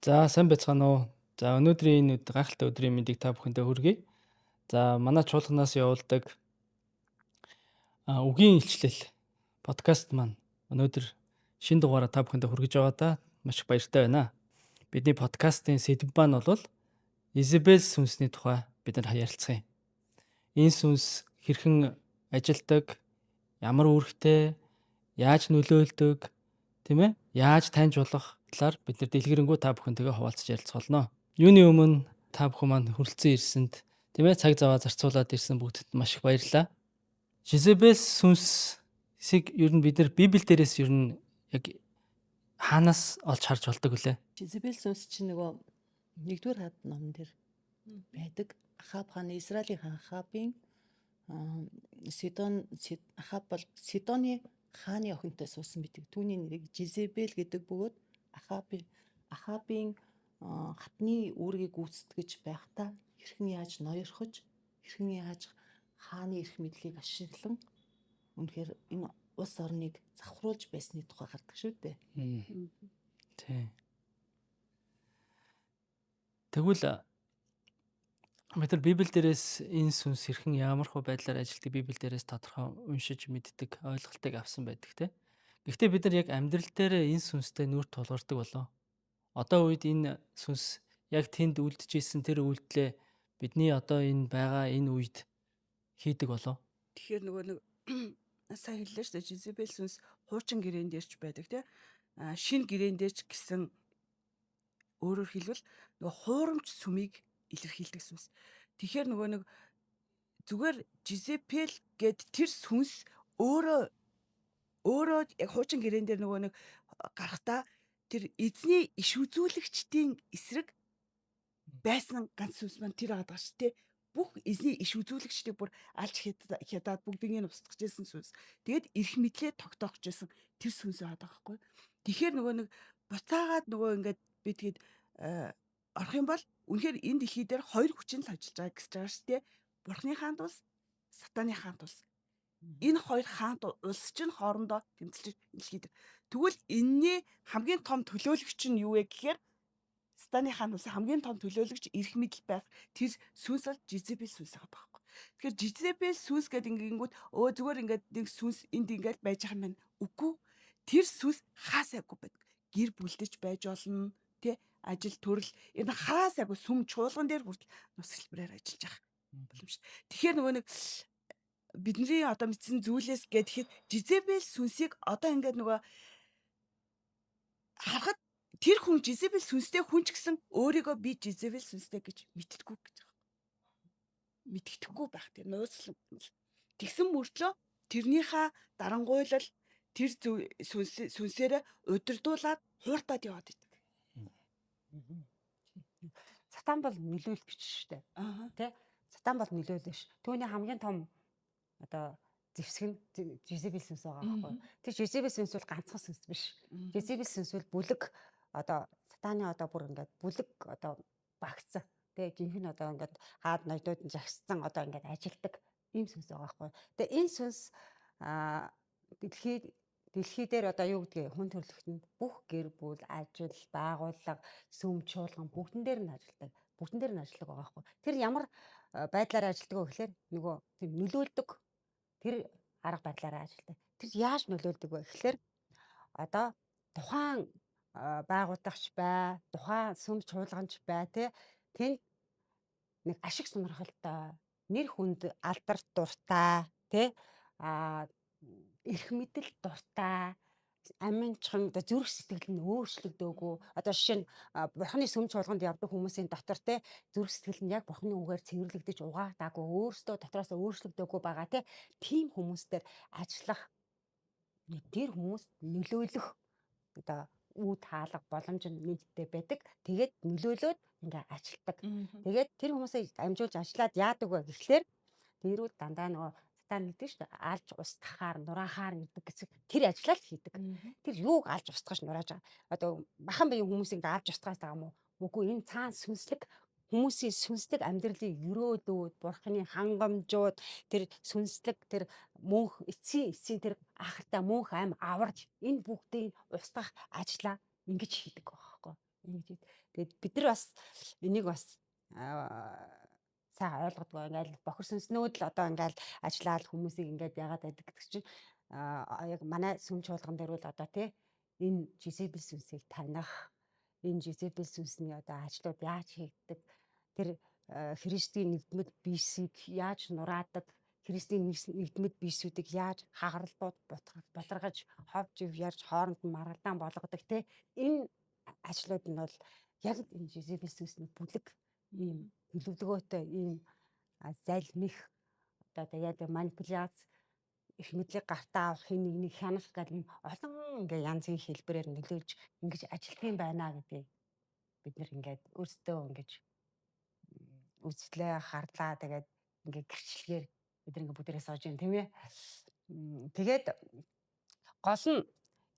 За, сайн байцгаана уу? За, өнөөдрийн энэ гайхалтай өдрийн мэндийг та бүхэндээ хүргэе. За, манай чуулганаас явуулдаг үгийн илчлэл подкаст маань өнөөдөр шинэ дугаараа та бүхэндээ хүргэж байгаадаа маш их баяртай байна. Бидний подкастын сэдэв маань бол Изабел сүнсний тухай бид нар ярилцах юм. Энэ сүнс хэрхэн ажилдаг, ямар үүрэгтэй, яаж нөлөөлдөг, тийм ээ? Яаж таньж болох талаар бид нар дэлгэрэнгүй та бүхэнтэйгээ хуваалцаж ярилцах болно. Юуны өмнө та бүхэн маань хүрэлцэн ирсэнд, тийм ээ, цаг зав зарцуулаад ирсэн бүгдэд маш их баярлалаа. Жезебел сүнсийг ер нь бид нар Библи дээрээс ер нь яг хаанаас олж харж болдог вүлээ? Жезебел сүнс чинь нөгөө нэгдүгээр хад номон дээр байдаг. Ахаб хааны, Израилийн хаан Ахабын, Сидон, Ахаб бол Сидоны хааны охинтой суусан байдаг. Түүний нэрийг Жезебел гэдэг бөгөөд Ахабын хатны үүргийг гүйцэтгэж байхдаа хэрхэн яаж ноёрхож, хэрхэн яаж хааны эрх мэдлийг ашиглан үнэхээр энэ улс орныг завхруулж байсны тухай гардаг шүү дээ. Тийм. Тэгвэл бид нар Библи дээрээс энэ сүнс хэрхэн ямар хөө байдлаар ажилтдаг Библи дээрээс тодорхой уншиж мэддэг, ойлголтыг авсан байдаг, тийм. Гэхдээ бид нар яг амьдрал дээрээ энэ сүнстэй нүүр тулгардаг болов. Одоо үед энэ сүнс яг тэнд үлдчихсэн тэр үйлдэлээ бидний одоо энэ байгаа энэ үед хийдэг болов. Тэгэхээр нөгөө нэг сайн хэллээ шүү дээ. Жезебел сүнс хуучин гэрээн дээр ч байдаг, тийм. Шинэ гэрээн дээр ч гэсэн, өөрөөр хэлбэл, нөгөө хуурамч сүмийг илэрхийлдэг сүнс. Тэгэхээр нөгөө нэг зүгээр Жезебел гээд тэр сүнс өөрөө өөрөө яг хуучин гэрээн дээр нөгөө нэг гарахдаа тэр эзний иш үзүүлэгчдийн эсрэг байсан ганц сүнс маань тэр байгаа шүү дээ. Бүх эзний иш үзүүлэгчдийг бүр алж хядаад бүгднийг нь устгаж байсан сүнс. Тэгээд эрх мэдлээ тогтоох гэсэн тэр сүнс байгаа байхгүй. Тэгэхээр нөгөө нэг буцаагаад нөгөө ингээд би тэгээд орох юм бол үнэхээр энэ дэлхий дээр хоёр хүчин л ажиллаж байгаа гэж байгаа шүү дээ. Бурхны хаант улс, сатаны хаант улс. Энэ хоёр хаант улс чинь хоорондоо тэмцэлж дэлхий дээр. Тэгвэл энэний хамгийн том төлөөлөгч нь юу вэ гэхээр сатаны хаан улсын хамгийн том төлөөлөгч, эрх мэдэл байх тэр сүнс бол Жезебел сүнс байгаа байхгүй. Тэгэхээр Жезебел сүнс гэдэг ингэнгүүт өө зүгээр ингээд нэг сүнс энд ингээд байж байгаа юм байна. Үгүй. Тэр сүнс хаасайгүй байдаг. Гэр бүлдэж байж болно, тэ, ажил төрөл энэ хаасайгүй сүм чуулган дээр хүртэл нус хэлбэрээр ажиллаж байгаа боломжтой. Тэгэхээр нөгөө нэг бидний одоо мэдсэн зүйлээс гэхэд Жезебел сүнсийг одоо ингээд нөгөө харахад тэр хүн Жезебел сүнстэй хүн ч гэсэн өөрийгөө би Жезебел сүнстэй гэж мэддэггүй гэж байгаа. Мэддэхгүй байх тэр нууцлан. Тэгсэн мөртлөө тэрнийхээ дарангуйлал тэр сүнсээрээ удирдуулаад хууртаад яваад идэг. Сатан бол нөлөөлөгч шүү дээ. Тэ? Сатан бол нөлөөлөгч. Түүний хамгийн том одоо зэвсэг нь Жезебел сүнс байгаа байхгүй. Тэр Жезебел сүнс бол ганцхан сүнс биш. Жезебел сүнс бол бүлэг, одоо сатаны одоо бүр ингээд бүлэг одоо багцсан. Тэгээ жинхэнэ одоо ингээд хаад ноёдууд нь жагссан одоо ингээд ажилдаг ийм сүнс байгаа байхгүй. Тэгээ энэ сүнс дэлхий дээр одоо юу гэдгийг хүн төрөлхтөнд бүх гэр бүл, ажил, байгууллага, сүм, чуулган бүгдэн дээр нь ажилдаг. Бүгдэн дээр нь ажилладаг байгаа байхгүй. Тэр ямар байдлаар ажилдаг вэ гэхээр нөгөө тийм нөлөөлдөг тэр арга барилаараа ажилдаг. Тэр яаж нөлөөлдөг вэ гэхээр одоо тухайн байгууллагч бай, тухайн сүм чуулганч бай, тэ, тэнд нэг ашиг сонирхолтой, нэр хүнд алдар дуртай, тэ, эрх мэдэл дуртай, аминчхан одоо зүрх сэтгэл нь өөрчлөгдөөгүй. Одоо жишээ нь, бурхны сүм чуулганд явдаг хүмүүсийн дотор, те, зүрх сэтгэл нь яг бурхны үгээр цэвэрлэгдэж угаагдаагүй, өөрсдөө дотроос өөрчлөгдөөгүй байгаа, те, тийм хүмүүстээр ажиллах, тэр хүмүүс нөлөөлөх одоо үе таалга боломж нь нэгдтэй байдаг. Тэгээд нөлөөлөөд ингээ ажилтдаг. Тэгээд тэр хүмүүсээ амжуулж ажиллаад яадаг вэ гэхлээр тэрүүд дандаа нөгөө сатан гэдэг шүү дээ. Алж устгахаар, нураахаар гэдэг гэсэн тэр ажлаа л хийдэг. Тэр юуг алж устгаж нурааж байгаа. Одоо бахан биеийн хүмүүсийг ингээ алж устгаж байгаа юм уу? Үгүй, энэ цаан сүнслэг хүмүүсийн сүнслэг амьдралыг өрөөлүүд, бурхны хангамжууд, тэр сүнслэг тэр мөнх эцсийн тэр ахaltaа мөнх ам аварж энэ бүгдийг устгах ажлаа ингэж хийдэг байхгүй. Ингэж. Тэгээд бид нар бас энийг бас сайн ойлгодгоо, ингээл бохир сүнснүүд л одоо ингээл ажиллаад хүмүүсийг ингээд яагаад байдаг гэдэг чинь яг манай сүм чуулган дээр бол одоо тий энэ Жизебел сүнсийг таних, энэ Жизебел сүнсний одоо ажлууд яаж хийгддэг, тэр Христийн нэгдмэл биесийг яаж нураадаг, Христийн нэгдмэл биесүүдийг яаж хагаралтууд бутаргаж, ховж ив ярьж хооронд нь маргалдаан болгодог те энэ ажлууд нь бол яг энэ Жизебел сүнсний бүлэг ийм төлөвлөгөөтэй, ийм залмих одоо тэгээд манипуляц, их мэдлэг гартаа авах, хин нэг нэг хянах гэх юм олон ингээ янзын хэлбэрээр нөлөөлж ингэж ажилтсан юм байна гэдгийг бид нэр ингээд өөрсдөө ингэж үзлээ, харлаа. Тэгээд ингээ гэрчлэгээр бид нар ингээ бүгдээрээ сууж юм, тийм ээ. Тэгээд гол нь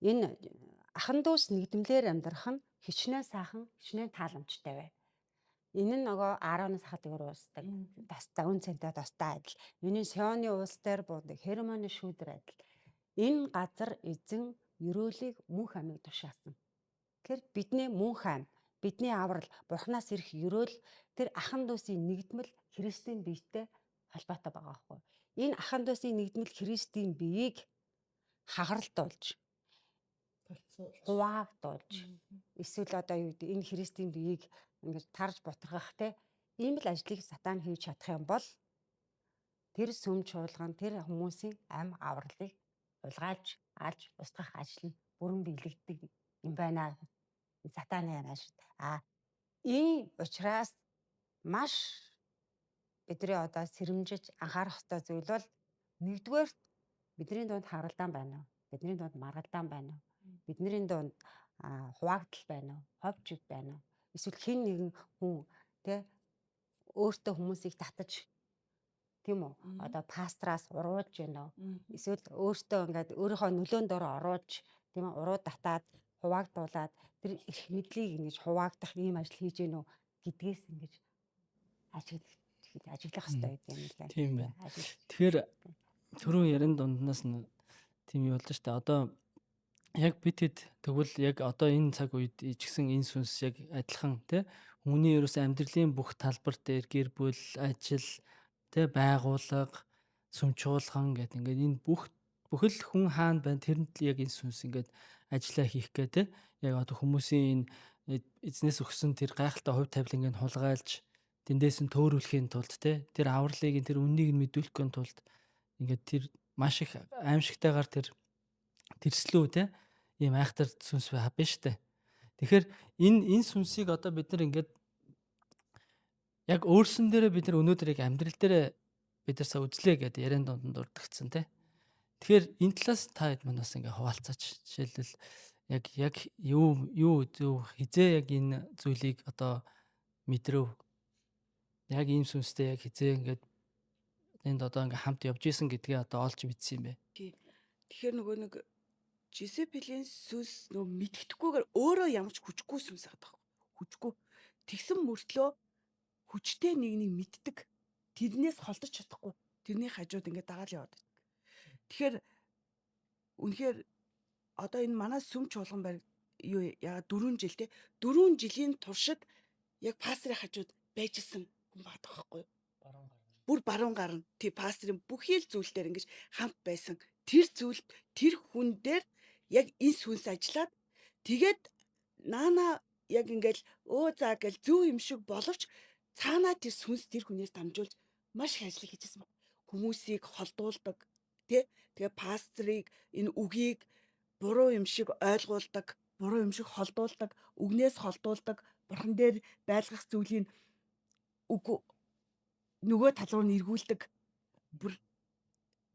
энэ ахан дүүс нэгдмэлээр амьдрах нь хичнээн сайхан, хичнээн тааламжтай бай. Энэ нь нөгөө Аароны сахалгаар уусдаг. Тастай үн цэнтэй тастай адил. Энэ нь Сионы уулс дээр буудаг Хермоны шүүдэр адил. Энэ газар эзэн ерөөлийг мөнх амийг тушаасан. Тэгэхээр бидний мөнх ам, бидний аврал, Бурханаас ирэх ерөөл тэр ахан дүүсийн нэгдмэл Христийн биетэй холбоотой байгаа байхгүй. Энэ ахан дүүсийн нэгдмэл Христийн биеийг хагаралтуулж, хуваагдуулж, эсвэл одоо юу гэдэг энэ Христийн биеийг ингэж тарж бутаргах те ийм л ажлыг сатан хийж чадах юм бол тэр сүм чуулган, тэр хүмүүсийн ам авралыг хулгайлж алж устгах ажил нь бүрэн биелэгддэг юм байна. Сатаны ажил. А ийм учраас маш бидний одоо сэрэмжиж анхаарах ёстой зүйл бол нэгдүгээр бидний дунд харалдаан байна уу? Бидний дунд маргалдаан байна уу? Бидний дунд хуваагдал байна уу? Ховж ив байна уу? Эсвэл хэн нэгэн хүн тэ өөртөө хүмүүсийг татаж, тийм үү? Одоо пастраас уруулж байна уу? Эсвэл өөртөө ингээд өөрийнхөө нөлөөнд дор оруулж, тийм үү? Уруу татаад хуваагдуулаад тэр эрх мэдлийг ингэж хуваагдах ийм ажил хийж гэнэ үү гэдгээс ингэж ажиглах хэрэгтэй гэдэг юм лээ. Тийм байна. Тэгэхээр түрүүн ярин дунднаас нь тийм юу болж штэ. Одоо яг бид хэд тэгвэл яг одоо энэ цаг үед ичгсэн энэ сүнс яг адилхан тий хүний ерөөсөө амьдралын бүх талбар дээр гэр бүл, ажил, тий байгууллага, сүм чуулган гэдэг ингээд энэ бүх бүхэл хүн хаана байна тэрэнд л яг энэ сүнс ингээд ажиллаа хийх гээ тий яг одоо хүмүүсийн энэ эзнээс өгсөн тэр гайхалтай хувь тавиланг нь хулгайлж тэндээс нь төөрүүлэхийн тулд тий тэр авралыг тэр үннийг нь мэдүүлэхийн тулд ингээд тэр маш их аимшигтайгаар тэр тэрслүү тий ийм айхтар сүнс байна штэ. Тэгэхээр энэ сүнсийг одоо бид нар ингээд яг өөрсөн дээрээ бид нар өнөөдөр яг амьдрал дээрээ бид нар үзлээ гэдэг яриан дунд нь дурдгдсан тий. Тэгэхээр энэ талаас та хэд маань бас ингээ хуваалцаач. Жишээлбэл яг юу юу зөв хизээ яг энэ зүйлийг одоо мэдрэв. Яг ийм сүнстэй яг хизээ ингээд энд одоо ингээ хамт явж исэн гэдгээ одоо олж мэдсэн юм бэ. Тэгэхээр нөгөө нэг Жизебелийн сүнс нөгөө мэдгэдэггүйгээр өөрөө ямар ч хүчгүй сүнс байгаа байхгүй. Хүчгүй. Тэгсэн мөртлөө хүчтэй нэгнийг мэддэг. Тэрнээс холдож чадахгүй. Тэрний хажууд ингээд дагаал яваад байдаг. Тэгэхээр үнэхээр одоо энэ манай сүм чуулган барь юу яа 4 жил те 4 жилийн туршид яг пастрын хажууд байжсэн хүн байгаа байхгүй юу? Бүр баруун гар нь тий пастрын бүхий л зүйл дээр ингэж хамт байсан. Тэр зүйл тэр хүн дээр яг энэ сүнс ажиллаад тэгээд наана яг ингээл өө за гэл зөв юм шиг боловч цаанаа тэр сүнс тэр хүнээр дамжуулж маш их ажлыг хийжсэн баг. Хүмүүсийг холдуулдаг тий тэгээ пастрыг энэ үгийг буруу юм шиг ойлгуулдаг, буруу юм шиг холдуулдаг, үгнээс холдуулдаг, бурхан дээр байлгах зүйлийг үг нөгөө тал руу нь эргүүлдэг. Бүр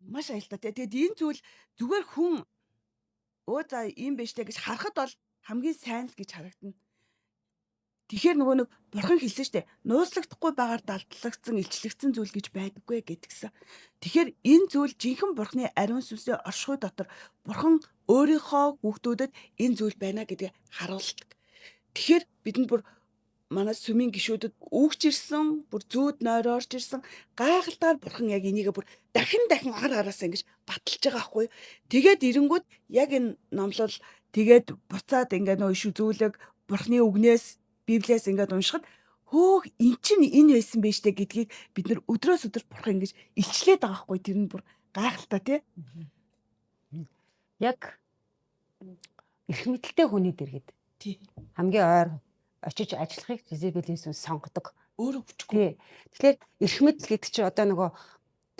маш аюултай тий. Тэгээд энэ зүйл зүгээр хүн өө за ийм байж тээ гэж харахад бол хамгийн сайн л гэж харагдана. Тэгэхээр нөгөө нэг бурхан хэлсэн штэ нууцлагдахгүй байгаар далдлагдсан илчлэгдсэн зүйл гэж байдаггүй гэдгсэн. Тэгэхээр энэ зүйл жинхэнэ бурханы ариун сүнсний оршихуй дотор бурхан өөрийнхөө хүүхдүүдэд энэ зүйл байна гэдгийг харуулдаг. Тэгэхээр бидэнд бүр манай сүмийн гишүүдэд өгч ирсэн, бүр зүүд нойр орж ирсэн гайхалтайгаар бурхан яг энийгээ бүр дахин дахин ар араасаа ингэж баталж байгаа байхгүй юу. Тэгээд эренгүүд яг энэ номлол тэгээд буцаад ингээ нөө иш үзүүлэг Бурхны үгнээс, Библиэс ингээд уншихад хөөх эн чинь энэ байсан байж тээ гэдгийг бид нар өдрөөс өдөр Бурхан ингэж илчлээд байгаа хгүй, тэр нь бүр гайхалтай тий. Яг эрх мэдэлтэй хүний дэргэд. Тий. Хамгийн ойр очиж ажиллахыг Жезебелийн сүнс сонгодог. Өөрөө хүчгүй. Тий. Тэгэхээр эрх мэдэл гэдэг чинь одоо нөгөө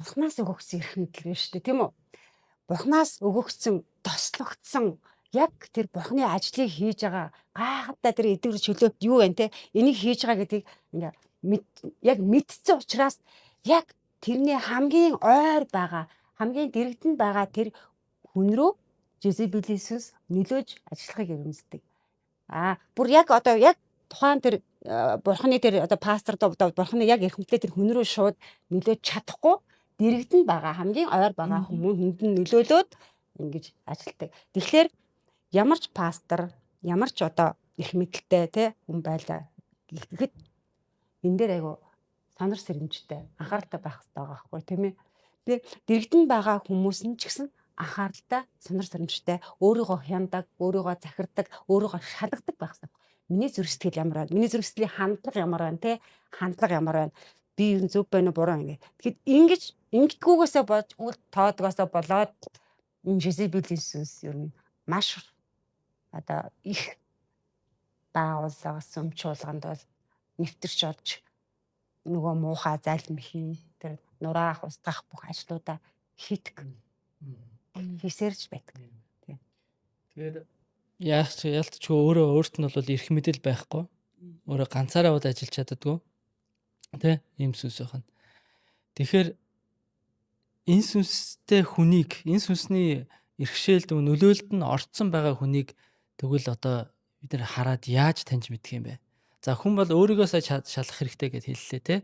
Бурханаас өгөгдсөн эрх мэдэл биш үү, тийм үү? Бурханаас өгөгдсөн, тослогдсон яг тэр Бурханы ажлыг хийж байгаа гайхалтай тэр эдгэр чөлөөт юу вэ те? Энийг хийж байгаа гэдгийг ингээ яг мэдсэн учраас яг тэрний хамгийн ойр байгаа, хамгийн дэрэгдэнд байгаа тэр хүн рүү Жезебелийн сүнс нөлөөж ажиллахыг эрмэлздэг. Аа, бүр яг одоо яг тухайн тэр Бурханы тэр одоо пастор одоо Бурханы яг эрх мэдэлтэй тэр хүн рүү шууд нөлөөж чадахгүй дэрэгдэнд байгаа, хамгийн ойр байгаа хүмүүс хүнд нь нөлөөлөөд ингэж ажилтдаг. Тэгэхээр ямар ч пастор, ямар ч одоо эрх мэдэлтэй те хүн байлаа гэхэд энэ дээр айгу сонор сэрэмжтэй, анхааралтай байх хэрэгтэй байгаа байхгүй, тийм ээ. Тэгээ дэрэгдэн байгаа хүмүүс нь ч гэсэн анхааралтай, сонор сэрэмжтэй, өөрийгөө хяндаг, өөрийгөө захирдаг, өөрийгөө шалгадаг байх хэрэгтэй. Миний зүрх сэтгэл ямар байна? Миний зүрх сэтгэлийн хандлага ямар байна те? Хандлага ямар байна? Би юу зөв байна уу, буруу байна гэх. Тэгэхэд ингэж ингэдгүүгээсээ болж үл тоодгоосоо болоод энэ Жезебелийн сүнс ер нь маш одоо их байгууллага, сүм чуулганд бол нэвтэрч олж нөгөө муухай залмхийн тэр нураах, устгах бүх ажлуудаа хийдэг. Хийсээрч байдаг. Тэгэхээр яах ч ялтчгүй өөрөө өөрт нь бол эрх мэдэл байхгүй. Өөрөө ганцаараа бол ажиллаж чаддаггүй. Тэ? Ийм сүнс байна. Тэгэхээр энэ сүнстэй хүнийг, энэ сүнсний иргэшээлд нөлөөлөлд нь орцсон байгаа хүнийг тэгвэл одоо бид нар хараад яаж таньж мэдэх юм бэ? За, хүн бол өөрийгөө сая шалгах хэрэгтэй гэд хэллээ те.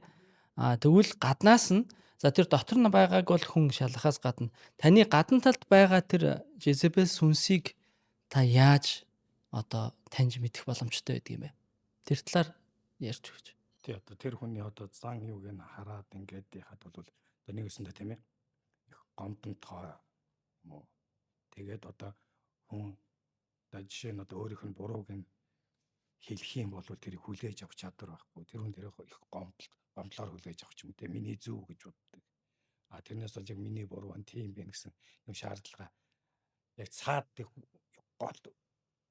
А тэгвэл гаднаас нь, за, тэр дотор нь байгааг бол хүн шалгахаас гадна таны гадна талд байгаа тэр Жезебел сүнсийг та яаж одоо таньж мэдэх боломжтой байдаг юм бэ? Тэр талаар ярьж өгч. Тий, одоо тэр хүний одоо зан юуг нь хараад ингээд яхад бол одоо нэг өсөндөө, тийм ээ, их гомдомтгой юм уу. Тэгээд одоо хүн одоо жишээ нь одоо өөрийнх нь бурууг нь хэлэх юм бол тэрийг хүлээж авах чадвар байхгүй. Тэр хүн тэрийг их гомдлоор хүлээж авах юм те, миний зөв гэж боддог. А тэрнээс болж яг миний буруу байна, тийм байх гэсэн юм шаардлага яг цаад гол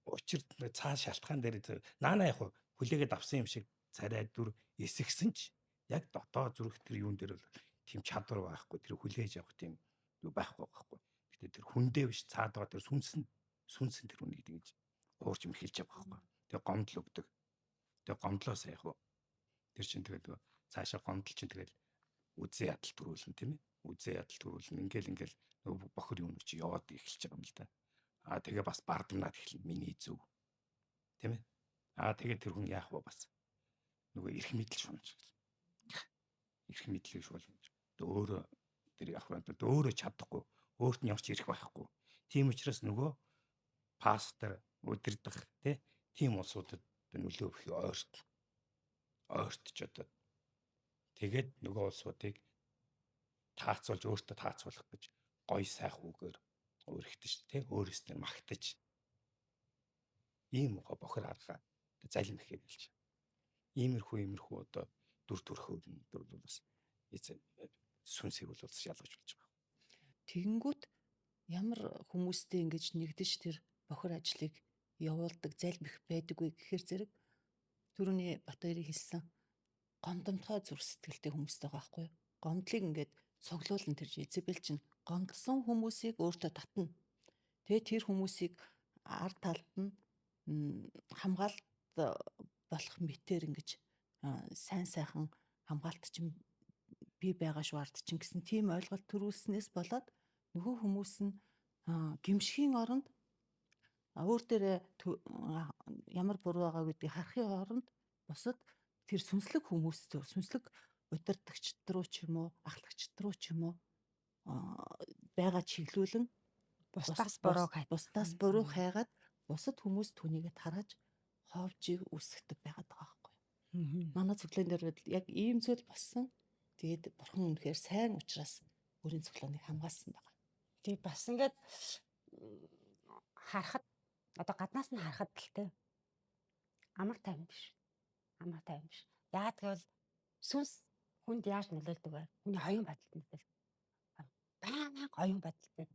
учир цаа шалтгаан дээр наана яг хүлээгээд авсан юм шиг царай дүр эсгсэн ч яг дотоо зүрх тэр юун дээр бол тийм чадвар байхгүй, тэр хүлээж авах тийм юу байхгүй байхгүй. Гэтэ тэр хүндээ биш, цаад байгаа тэр сүнс нь тэр хүнийг тэгж хуурч мэрхэлж явах байхгүй. Тэгээ гомдол өгдөг. Тэгээ гомдлоос яг тэр чинь тэгэл цаашаа гомдол чинь тэгэл үзээ ядал төрүүлнэ, тийм ээ. Үзээ ядал төрүүлнэ. Ингээл ингээл нөгөө бохор юм чи яваад эхэлж байгаа юм л да. Аа, тэгээ бас бардамнаад эхэлнэ, миний зөв. Тийм ээ. Аа, тэгээ тэр хүн яах вэ, бас нөгөө эрх мэдэл шунаж гэл. Эрх мэдлийг шуулж. Өөрөө тэр явах юм өөрөө чадахгүй, өөрт нь явж ирэх байхгүй. Тийм учраас нөгөө пастор, удирдах тийм улсуудад нөлөө өгөх ойрт ч одоо тэгээд нөгөө улсуудыг таацуулж, өөртөө таацуулах гэж гоё сайхан үгээр өөрөгдөж тий өөрөөс нь магтаж ийм ухаа бохор арга залим ихэд хэлж. Иймэрхүү одоо дүр төрхөөр нь бол бас сүнсийг бол ялгаж болж байгаа. Тэгэнгүүт ямар хүмүүстэй ингэж нэгдэж тэр бохор ажлыг явуулдаг залбих байдаг вэ гэхээр зэрэг түрүүний Батбаярыг хэлсэн гомдомтгой зүрх сэтгэлтэй хүмүүстэй байгаа байхгүй юу? Гомдлыг ингээд цуглуулна, тэр Изабел чинь гомдсон хүмүүсийг өөртөө татна. Тэгээ тэр хүмүүсийг ард талд нь хамгаалт болох мэтэр ингэж сайн сайхан хамгаалт чинь би байгаа шүү ард чинь гэсэн тийм ойлголт төрүүлснээс болоод нөгөө хүмүүс нь гимшхийн оронд, өөр дээрээ ямар буруу байгаа гэдгийг харахын оронд бусад тэр сүнслэг хүмүүст, сүнслэг удирдагчд руу ч юм уу, ахлагчд руу ч юм уу байгаа чиглүүлэн бусдаас буруу хайгаад бусад хүмүүс түүнийгээ тарааж ховжийг үүсгдэг байгаад байгаа байхгүй. Манай цуглаан дээр яг ийм зүйл болсон. Тэгээд бурхан үнэхээр сайн учраас өөрийн цуглааныг хамгаалсан байгаа. Тий, бас ингээд харахад одоо гаднаас нь харахад л те Амар тайван биш. Амар тайван биш. Яагаад гэвэл сүнс хүнд яаж нөлөөлдөг вэ? Хүний оюун бодолд нөлөөлдөг. Баян оюун бодолд нь.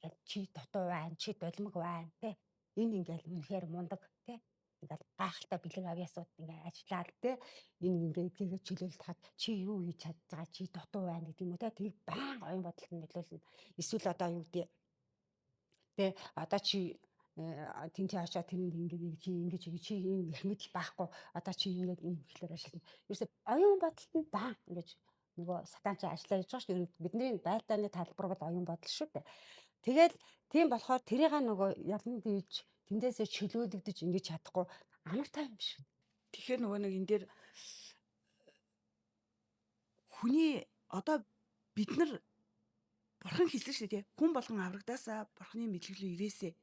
Ингээл чи дутуу байна, чи дулмаг байна, тэ. Энэ ингээл үнэхээр мундаг, тэ. Ингээл гайхалтай бэлэг авьяасууд ингээ ажиллаад, тэ. Энэ ингээд тэгээд чөлөөлт хад чи юу хийж чадж байгаа, чи дутуу байна гэдэг юм уу, тэ. Тэрийг баян оюун бодолд нь нөлөөлнө. Эсвэл одоо юу гэдэг тэ одоо чи тэнцээ хашаа тэрэнд ингээд чи ингэж чи ийм их мэдл байхгүй одоо чи ингээд ийм ихлээр ажиллана. Ерөөсө оюун бодолт нь баа ингэж нөгөө сатан чи ажиллаа хийж байгаа шүү дээ. Бидний байлдааны талбар бол оюун бодол шүү дээ. Тэгээд тийм болохоор тэрийг нөгөө ялан дийж тэндээсээ чөлөөлөгдөж ингэж чадахгүй амар тайван юм биш. Тэгэхээр нөгөө нэг энэ дээр хүний одоо бид нар бурхан хэлсэн шүү дээ. Хүн болгон аврагдаасаа бурханы мэдлэг рүү ирээсэ.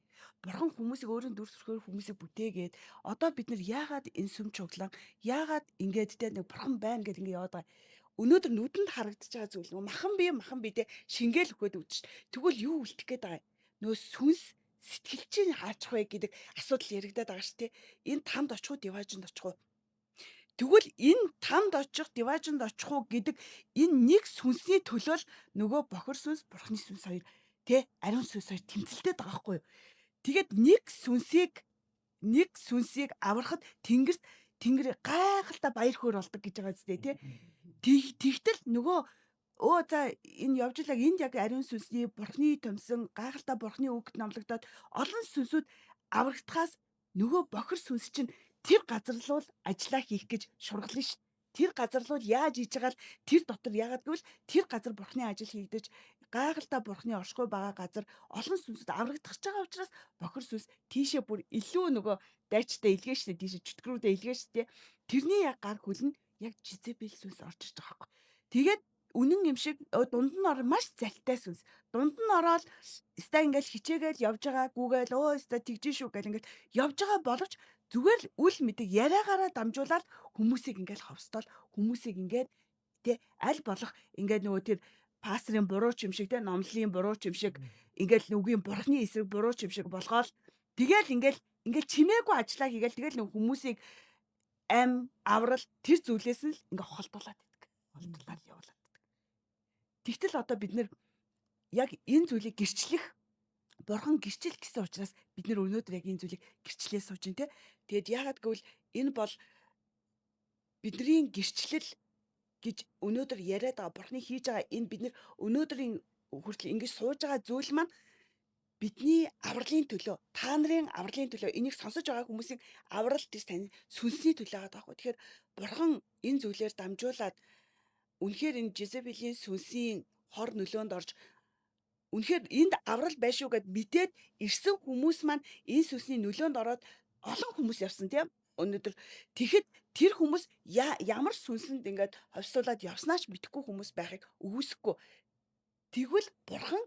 Бурхан хүмүүсийг өөрийн дүр төрхөөр хүмүүсийг бүтээгээд одоо бид нар яагаад энэ сүм чуглан яагаад ингээд те нэг бурхан байна гэдээ ингээд яваад байгаа. Өнөөдөр нүдэнд харагдаж байгаа зүйл нөгөө махан би те шингээл өгөөд өгч. Тэгвэл юу үлдэх гээд байгаа юм? Нөгөө сүнс сэтгэл чинь хаачих вэ гэдэг асуудал яригадаад байгаа шүү дээ. Энэ тамд очих уу, диваажинд очих уу? Тэгвэл энэ тамд очих, диваажинд очих уу гэдэг энэ нэг сүнсний төлөө л нөгөө бохор сүнс, бурхны сүнс хоёр тэ ариун сүнс хоёр тэмцэлтэй байгаа байхгүй юу? Тэгээд нэг сүнсийг аврахад тэнгэрт тэнгэр гайхалтай баяр хөөр болдог гэж байгаа зү тэ. Тэгтэл нөгөө өө за энэ явж илаг энд яг ариун сүнсний бурхны томсон гайхалтай бурхны үгт номлогдоод олон сүнсүүд аврагдахаас нөгөө бохор сүнс чинь тэр газар руу ажиллаа хийх гэж шургална шүү. Тэр газар руу яаж хийж байгаа л тэр дотор яагаад гэвэл тэр газар бурхны ажил хийгдэж гайхалтай бурхны оршихуй байгаа газар олон сүнсүүд аврагдах гэж байгаа учраас бохор сүнс тийшээ бүр илүү нөгөө дайчтай илгээ штэ тийшээ чөтгөрүүдээ илгээ штэ. Тэрний яг гар хүл нь яг Жизебел сүнс орж иж байгаа байхгүй. Тэгээд үнэн юм шиг дунд нь ор маш залтай сүнс. Дунд нь ороод ста ингээл хичээгээл явж байгаа гүүгээл өө ста тэгжин шүү гэл ингээл явж байгаа боловч зүгээр л үл мэдэг яриагаараа дамжуулаад хүмүүсийг ингээл ховстол хүмүүсийг ингээд тэ аль болох ингээд нөгөө тэр пастрын буруу ч юм шиг тэ номлолын буруу ч юм шиг ингээл нүгийн бурхны эсрэг буруу ч юм шиг болгоол тэгэл ингээл ингээл чимээгүй ажиллаа хийгээл тэгэл нөгөө хүмүүсийг ам аврал тэр зүйлээс нь л ингээ холдуулаад байдаг. Холдуулаад явуулаад байдаг. Тэгтэл одоо бид нэр яг энэ зүйлийг гэрчлэх бурхан гэрчил гэсэн учраас бид нэр өнөөдөр яг энэ зүйлийг гэрчлээ сууж байна те. Тэгээд яагаад гэвэл энэ бол бидний гэрчлэл гэж өнөөдөр яриад байгаа бурхны хийж байгаа энэ бид нэр өнөөдрийн хүртэл ингэж сууж байгаа зүйл маань бидний авралын төлөө, та нарын авралын төлөө, энийг сонсож байгаа хүмүүсийн аврал тэр таны сүнсний төлөө байгаа байхгүй. Тэгэхээр бурхан энэ зүйлээр дамжуулаад үнэхээр энэ Жезебелийн сүнсийн хор нөлөөнд орж үнэхээр энд аврал байшгүй гэд мэдээд ирсэн хүмүүс маань энэ сүнсний нөлөөнд ороод олон хүмүүс явсан тийм өнөөдөр тэгэхэд тэр хүмүүс ямар сүнсэнд ингээд ховслуулад явснаач мэдэхгүй хүмүүс байхыг үгүйсэхгүй. Тэгвэл бурхан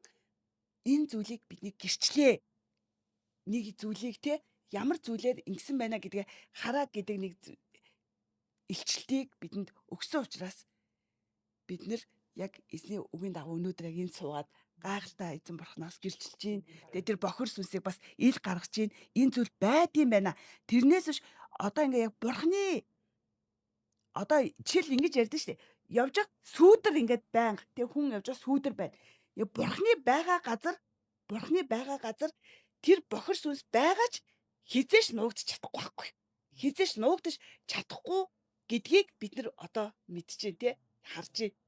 энэ зүйлийг бидний гэрчлээ. Нэг зүйлийг те ямар зүйлээр ингэсэн байна гэдгээ хараа гэдэг нэг илчлэлтийг бидэнд өгсөн учраас бид нэр яг эзний үгийн дагуу өнөөдөр яг энд суугаад гайхалтай эзэн бурхнаас гэрчилж гин. Тэгээ тэр бохор сүнсийг бас ил гаргаж гин. Энэ зүйл байдсан байна. Тэрнээс биш одоо ингээ яг бурхны одоо жишээл ингэж ярьдэн шүү дээ. Явж байгаа сүүдэр ингээд байнга тэг хүн явж байгаа сүүдэр байна. Яг бурхны байгаа газар бурхны байгаа газар тэр бохор сүнс байгаач хизээш нуугдчих чадахгүй байхгүй. Хизээш нуугдчих чадахгүй гэдгийг бид нар одоо мэдчихээн те харж байна.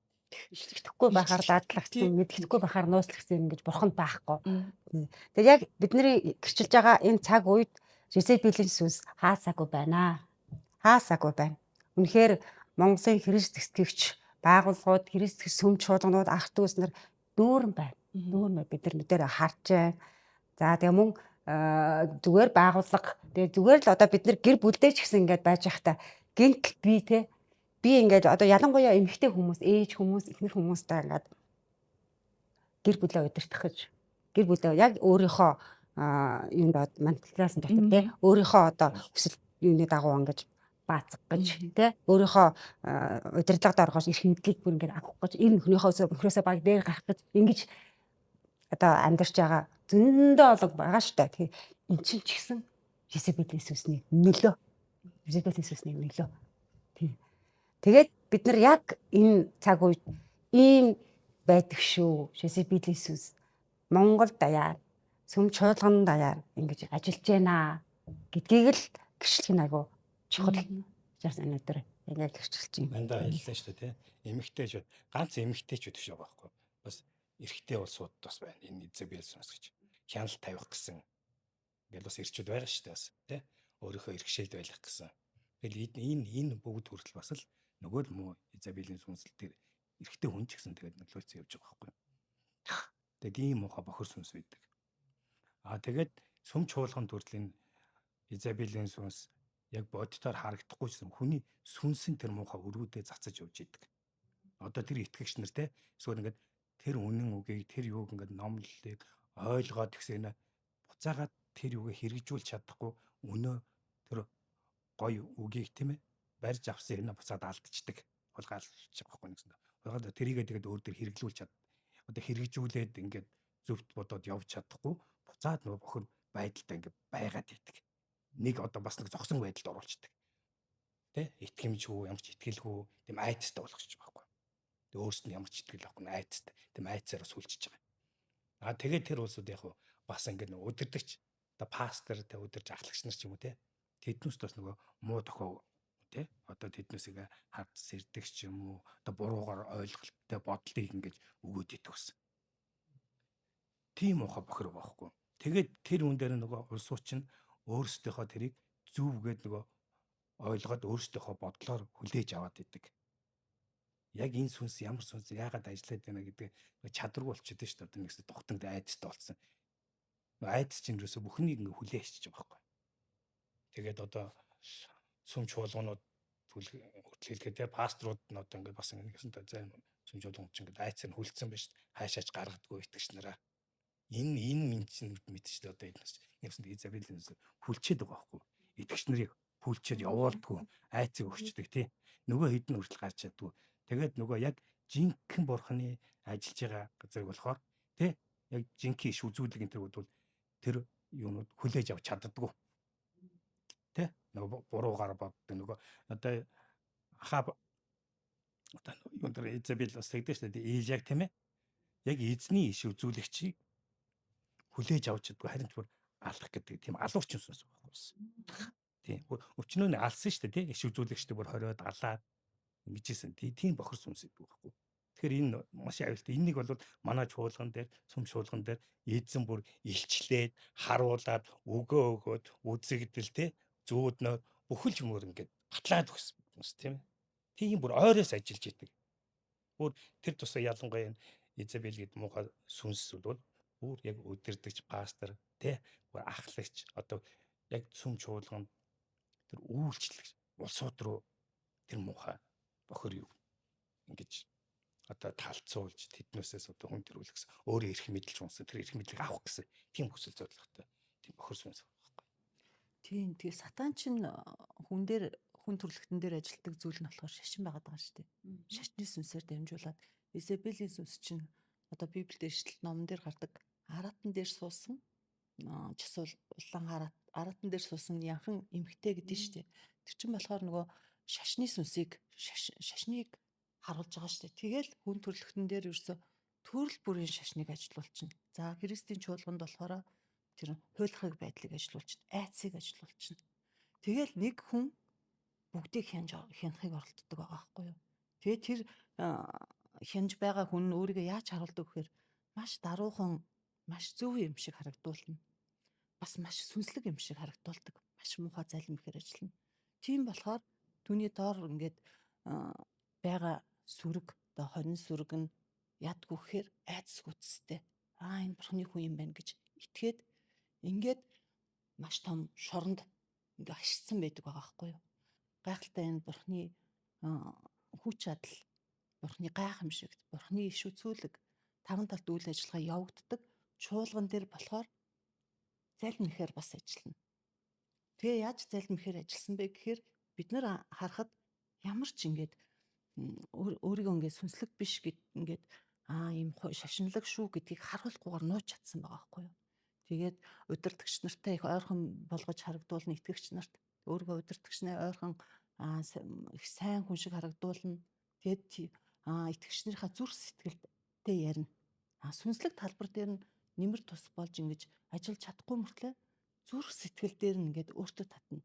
Ишлэгдэхгүй байхаар дадлагдсан, мэдгэдэхгүй байхаар нууцлагдсан юм гэж бурханд байхгүй. Тэгэхээр яг бидний гэрчилж байгаа энэ цаг үед Жезебелийн сүнс хаасаагүй байна. Хаасаагүй байна. Үнэхээр Монголын Христ итгэгч байгууллагууд, Христ итгэгч сүм чуулганууд, ах дүүс нар дүүрэн байна. Дүүрэн байна. Бид нар нүдээр харж байна. За тэгээ мөн зүгээр байгууллага тэгээ зүгээр л одоо бид нар гэр бүлдээ ч гэсэн ингээд байж байхдаа гинтл би те би ингээд одоо ялангуяа эмэгтэй хүмүүс, ээж хүмүүс, эхнэр хүмүүстэй ингээд гэр бүлээ удирдах гэж гэр бүлээ яг өөрийнхөө юунд манталиас дотор те өөрийнхөө одоо хүсэл юуны дагуу ингэж баацах гэж те өөрийнхөө удирдлагад орохоос эрх мэдлийг бүр ингээд авах гэж энэ нөхрийнхөө нөхрөөсөө баг дээр гарах гэж ингэж одоо амьдарч байгаа зөндөө олон байгаа шүү дээ. Тэгэхээр эн чинь ч гэсэн Жезебелийн сүнсний нөлөө. Изабелийн сүнсний нөлөө. Тийм. Тэгээд бид нар яг энэ цаг үед ийм байдаг шүү. Жезебелийн сүнс Монгол даяар, сүм чуулган даяар ингэж ажиллаж байна гэдгийг л гэрчлэх нь айгу чухал. Учраас өнөөдөр ингээд гэрчилж байна. Мандаа хэллээ шүү дээ, тий. Эмэгтэйчүүд ганц эмэгтэйчүүд биш байгаа байхгүй. Бас эрэгтэй улсууд бас байна. Энэ Изабел сүнс гэж хяналт тавих гэсэн. Ингээл бас эрчүүд байгаа шүү дээ бас, тий. Өөрийнхөө эрхшээлд байх гэсэн. Тэгэл энэ бүгд хүртэл бас л нөгөө л муу Изабелийн сүнс л тэр эрэгтэй хүн ч гэсэн тэгээд нөлөөлсөн явж байгаа байхгүй. Тэгээд ийм муухай бохир сүнс байдаг. Аа, тэгээд сүм чуулган хүртэл энэ Изабелийн сүнс яг бодитоор харагдахгүй ч хүний сүнсэн тэр муухай өргүүдээ цацаж явж идэг. Одоо тэр итгэгч нар, те, эсвэл ингээд тэр үнэн үгийг, тэр юуг ингээд номлолыг ойлгоод тэгсэнэ буцаагаад тэр юуг хэрэгжүүлж чадахгүй, өнөө тэр гоё үгийг, тийм ээ, барьж авсан юм буцаад алдчихдаг. Хулгайлчих байхгүй нэгсэн. Хулгайлаа тэрийгээ тэгээд өөр дээр хэрэглүүлж чад. Одоо хэрэгжүүлээд ингээд зөвхт бодоод явж чадахгүй, буцаад нөгөө бохир байдалтай ингээд байгаад идэг. Нэг одоо бас нэг зогсон байдалд оруулцдаг. Тэ, итгэмжгүй, ямар ч итгэлгүй, тийм айцтай болгочих байхгүй. Тэг өөрсөнд ямар ч итгэл байхгүй, айцтай. Тийм айцаар бас хүлчиж байгаа. Аа, тэгээд тэр улсууд яг бас ингээд нөгөө өдөрдөгч одоо пастор, тэ, өдөрж ахлагч нар ч юм уу, тэ, тэднүүст бас нөгөө муу тохио, тэ, одоо тэднүүсийг хард сэрдэг ч юм уу, одоо буруугаар ойлголттой бодлыг ингэж өгөөд идэх бас. Тийм ухаа бохир байхгүй. Тэгээд тэр үн дээр нөгөө улсууд чинь өөрсдийнхөө тэрийг зөв гээд нөгөө ойлгоод өөрсдийнхөө бодлоор хүлээж аваад идэг. Яг энэ сүнс ямар сүнс, яагаад ажиллаад байна гэдэг чадваргүй болчиход шүү дээ. Одоо нэгсээ духтанд айдастай болсон. Нөгөө айдас чинь юусоо бүхнийг ингээ хүлээчихэж байгаа байхгүй. Тэгээд одоо сүм чуулганууд хүртэл хэлгээд, те, пасторууд нь одоо ингээ бас ингээ нэгсэн зарим сүм чуулган чинь ингээ айцаар нь хүлцсэн байж хаашаач гаргадаггүй итгэгч нараа. Энэ минь чинь мэдчихлээ, одоо эднээс нэгсэн Изабелийн хүлчээд байгаа байхгүй. Итгэгч нарыг хүлчээд явуулдаггүй, айцыг өгчдөг, тий. Нөгөө хэд нь хүртэл гарч чаддгүй. Тэгээд нөгөө яг жинхэнэ бурхны ажиллаж байгаа газрыг болохоор, тий, яг жинхэнэ иш үзүүлэг энэ төр бол тэр юунууд хүлээж авч чаддаггүй. Тэ, нөгөө буруугаар боддог, нөгөө одоо Ахаб, одоо юун дээр Изабел бас тэгдэж шүү дээ. Илияг, тийм ээ. Яг эзний иш үзүүлэгчийг хүлээж авч чаддгүй, харин ч бүр алах гэдэг тийм алуурчин сүнс байхгүй бас. Тийм. Өчнөө нь алсан шүү дээ, тийм. Иш үзүүлэгчтэй бүр хориод алаад ингэжсэн. Тийм бохир сүнс гэдэг байхгүй. Тэгэхээр энэ маш аюултай. Энийг бол манай чуулган дээр, сүм чуулган дээр эзэн бүр илчлээд, харуулад, өгөө өгөөд, үзэгдэл, те, зүүднөө бүхэл юмөр ингээд батлаад өгсөн хүмүүс, тийм ээ. Тийм бүр ойроос ажиллаж идэг. Бүр тэр тусаа ялангуяа энэ Изабел гэдэг муухай сүнс бол бүр яг өдөрдөгч пастор, те, бүр ахлагч, одоо яг сүм чуулганд тэр үйлчлэгч улсууд руу тэр муухай бохир юу ингэж одоо талцуулж тэднээсээс одоо хүн төрүүлэх гэсэн, өөрөө эрх мэдэл унсан, тэр эрх мэдлийг авах гэсэн тийм хүсэл зорилготой тийм бохир сүнс байхгүй. Тийм, тэгээ сатан чинь хүн дээр, хүн төрөлхтөн дээр ажилтдаг зүйл нь болохоор шашин байгаад байгаа шүү дээ. Шашны сүнсээр дамжуулаад Изабелийн сүнс чинь одоо Библиэд ишлэл номон дээр гардаг аратан дээр суусан часуул улаан харат аратан дээр суусан янхан эмхтэй гэдэг нь шүү дээ. Тэр чинь болохоор нөгөө шашны сүнсийг, шашныг харуулж байгаа шүү дээ. Тэгэл хүн төрөлхтөн дээр ерөөсө төрөл бүрийн шашныг ажилуулчихна. За, Христийн чуулганд болохоор тэр хуйлахыг байдлыг ажилуулчихна, айцыг ажилуулчихна. Тэгэл нэг хүн бүгдийг хянаж хянахыг оролддог байгаа байхгүй юу? Тэгээ тэр хянаж байгаа хүн нь өөрийгөө яаж харуулдаг гэхээр маш даруухан, маш зөв юм шиг харагдуулна. Бас маш сүнслэг юм шиг харагдуулдаг. Маш муухай залим ихээр ажиллана. Тийм болохоор түүний доор ингээд байгаа сүрэг, одоо хонин сүрэг нь ядгүй гэхээр айдас гүцстэй. Аа, энэ бурхны хүн юм байна гэж итгээд ингээд маш том шоронд ингээ хашигдсан байдаг байгаа байхгүй юу? Гайхалтай энэ бурхны хүч чадал, бурхны гайхамшигт, бурхны иш үзүүлэг таван талд үйл ажиллагаа явагддаг. Чуулган дээр болохоор залим ихээр бас ажиллана. Тэгээ яаж залим ихээр ажилласан бэ гэхээр бид нар харахад ямар ч ингээд өөрийгөө ингээд сүнслэг биш гэд ингээд ийм шашинлаг шүү гэдгийг харуулахгүйгээр нууж чадсан байгаа байхгүй юу? Тэгээд удирдагч нартай их ойрхон болгож харагдуулна итгэгч нарт. Өөрийгөө удирдагчнаа ойрхон их сайн хүн шиг харагдуулна. Тэгээд итгэгчнэрийнхаа зүрх сэтгэлдээ ярина. Сүнслэг талбар дээр нь нэмэр тус болж ингэж ажиллаж чадахгүй мөртлөө зүрх сэтгэл дээр нь ингээд өөртөө татна.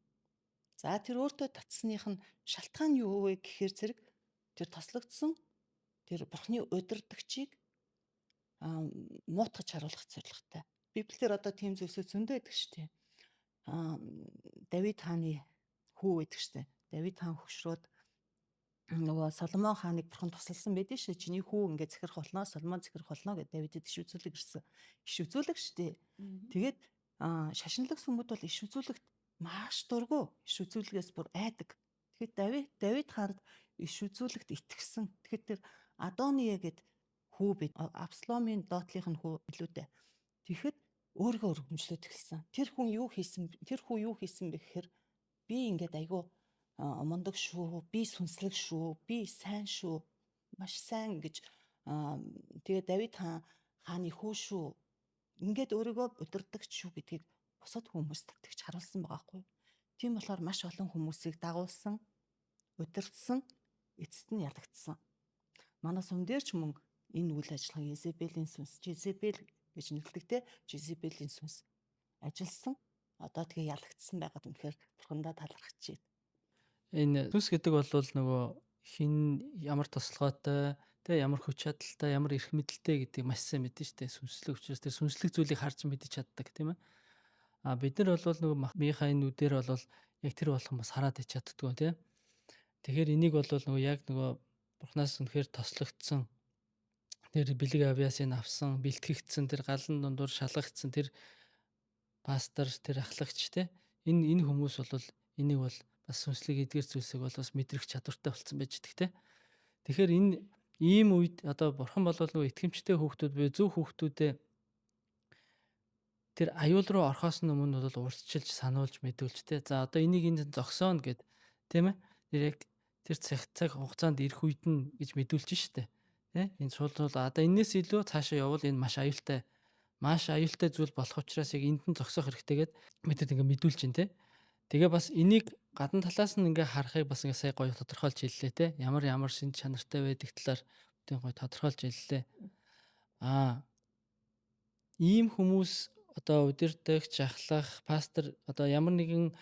За, тэр өөртөө татсных нь шалтгаан юу вэ гэхээр зэрэг тэр тослогдсон тэр бурхны удирдагчийг муутгаж харуулах зорилготой. Библиэлд одоо тийм зүйлсүүд зөндөө байдаг шүү дээ. Давид хааны хүү байдаг шүү дээ. Давид хаан хөгшрөөд нөгөө Соломон хааныг бурхан тусалсан байдэн шүү. Чиний хүү ингээд захирах болно, Соломон захирах болно гэдээ Давидэд иш үзүүлэг ирсэн. Иш үзүүлэг шүү дээ. Тэгээд шашинлаг сүмүүд бол иш үзүүлэгт маш дургу. Иш үзүүлгээс бүр айдаг. Тэгэхээр Давид хаанд иш үзүүлэгт итгэсэн. Тэгэхээр тэр Адония гэд хүү бид Абсломын доотлих нь хүү билүү дээ. Тэгэхэд өөрийгөө өргөмжлөд эхэлсэн. Тэр хүн юу хийсэн, тэр хүү юу хийсэн бэ гэхээр би ингээд айгүй мундаг шүү, би сүнслэг шүү, би сайн шүү, маш сайн гэж, тэгээ Давид хааны хүү шүү. Ингээд өөрийгөө удирдагч шүү гэдгийг бусад хүмүүст тэгж харуулсан байгаа хгүй. Тийм болохоор маш олон хүмүүсийг дагуулсан, удирдсан, эцэст нь ялагдсан. Манай сүм дээр ч мөн энэ үйл ажиллагаа Езебелийн сүнс, Жезебел гэж нэрлэдэг те, Жезебелийн сүнс ажилласан. Одоо тэгээ ялагдсан байгаад үнэхээр бурхандаа талархаж байна. Энэ сүнс гэдэг бол нөгөө хин ямар тослогоотой, тэ, ямар хүч чадалтай, ямар эрх мэдэлтэй гэдгийг маш сайн мэднэ шүү дээ. Сүнслэг учраас тэр сүнслэг зүйлийг харж мэдэж чаддаг, тийм ээ. А бид нар бол нөгөө мийнхаа энэ үдээр бол яг тэр болгон бас хараад ич чаддгүй, тийм. Тэгэхээр энийг бол нөгөө яг нөгөө бурхнаас үнэхээр тослогдсон, тэр бэлэг авиасыг авсан, бэлтгэгдсэн, тэр галан дундуур шалгагдсан тэр пастор, тэр ахлагч, те. Энэ хүмүүс бол энийг бол бас сүнслэг эдгэр зүйлсийг бол бас мэдрэх чадвартай болсон байж гэх те. Тэгэхээр энэ ийм үед одоо бурхан бол нөгөө итгэмжтэй хүүхдүүд буюу зөв хүүхдүүдээ тэр аюул руу орхоос нь өмнө бол урьдчилж сануулж мэдүүлж те. За, одоо энийг энд зогсооно гэд, тийм ээ. Тэр яг тэр цаг хугацаанд ирэх үед нь гэж мэдүүлж штэ. Тэ? Энэ сул бол одоо энэс илүү цаашаа явбал энэ маш аюултай зүйл болох учраас яг энд нь зогсоох хэрэгтэйгээд мэдэд ингээ мэдүүлж чинь те. Тэгээ бас энийг гадна талаас нь ингээ харахыг бас ингээ сая гоё тодорхойлж хэллээ те. Ямар ямар шинж чанартай байдаг талаар бүтэн гоё тодорхойлж хэллээ. Ийм хүмүүс одоо удирдагч, ахлах, пастор, одоо ямар нэгэн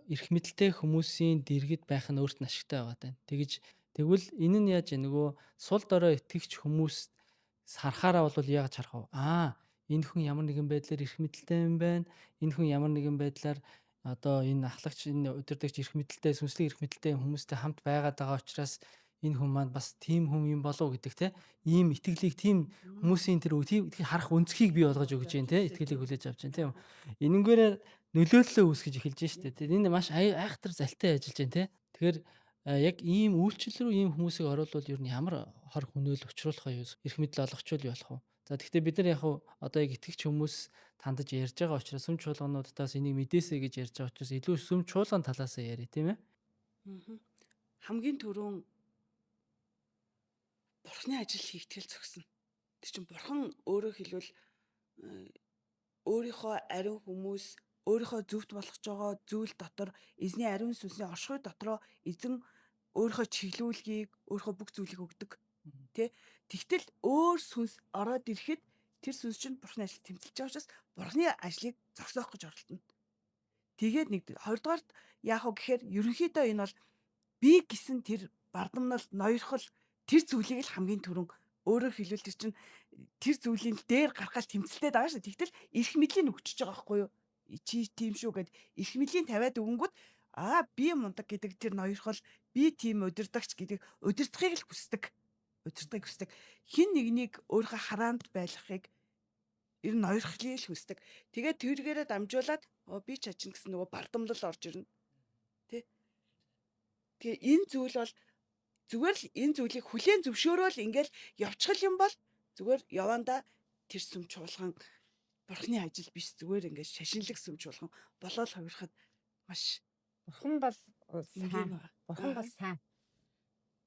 эрх мэдэлтэй хүмүүсийн дэргэд байх нь өөрт нь ашигтай байгаа даа. Тэгэж тэгвэл энэ нь яаж нөгөө сул дорой итгэгч хүмүүс харахаараа бол яаж харах вэ? Аа, энэ хүн ямар нэгэн байдлаар эрх мэдэлтэй юм байна. Энэ хүн ямар нэгэн байдлаар одоо энэ ахлагч, энэ удирдагч, эрх мэдэлтэй, сүнслэг эрх мэдэлтэй хүмүүстэй хамт байгаад байгаа учраас энэ хүн маань бас тийм хүн юм болов гэдэг те, ийм итгэлийг, тийм хүмүүсийн тэр тийм харах өнцгийг бий болгож өгч जैन те, итгэлийг хүлээж авч जैन тийм. Энэнгээрээ нөлөөллөө үүсгэж эхэлж штэ. Энэ маш айхтар залтай ажиллаж जैन те. Тэгэхээр яг ийм үйлчлэл рүү ийм хүмүүсийг оруулвал ер нь ямар хор хүнөөл учруулах вэ? Эрх мэдэл олгочвол юу болох вэ? За, гэхдээ бид нар яг одоо яг итгэгч хүмүүс тандаж ярьж байгаа учраас, сүм чуулгануудаас энийг мэдээсэй гэж ярьж байгаа учраас илүү сүм чуулган талаас нь яриа, тийм ээ. Хамгийн түрүүн бурхны ажил хийгдэл зогсно. Тэр чинь бурхан өөрөөр хэлбэл өөрийнхөө ариун хүмүүс, өөрийнхөө зөвхт болгож байгаа зүйл дотор, эзний ариун сүнсний оршихуй дотроо эзэн өөрийнхөө чиглүүлгийг, өөрийнхөө бүх зүйлийг өгдөг. Тэ? Тэгтэл өөр сүнс ороод ирэхэд тэр сүнс чинь бурхны ажил тэмцэлж байгаа учраас бурхны ажлыг зогсоох гэж оролдоно. Тэгээд нэг хоёрдугаарт яах вэ гэхээр ерөнхийдөө энэ бол би гэсэн тэр бардамнал, ноёрхол, тэр зүйлийг л хамгийн түрүүн, өөрөөр хэлбэл тэр чинь тэр зүйлийн дээр гарах гал тэмцэлтэй байгаа шүү. Тэгтэл эрх мэдлийн өгчөж байгаа байхгүй юу? Чи тийм шүү гэд эрх мэдлийн тавиад өгөнгүүт аа, би мундаг гэдэг тэр ноёрхол, би тийм удирдагч гэдэг удирдахыг л хүсдэг. Удирдахыг хүсдэг. Хин нэгнийг өөрийнхөө хараанд байлгахыг, ер нь ноёрхлыг л хүсдэг. Тэгээд тэргээрээ дамжуулаад би ч ачин гэсэн нөгөө бардамлал орж ирнэ. Тэ? Тэгээ энэ зүйл бол зүгээр л энэ зүйлийг хүлээн зөвшөөрөөл ингээл явчихл юм бол зүгээр явандаа тэр сүм чуулган бурхны ажил биш, зүгээр ингээд шашинлаг сүм чуулган болоод хувирахад маш Бурхан бол сайн. Бурхан бол сайн.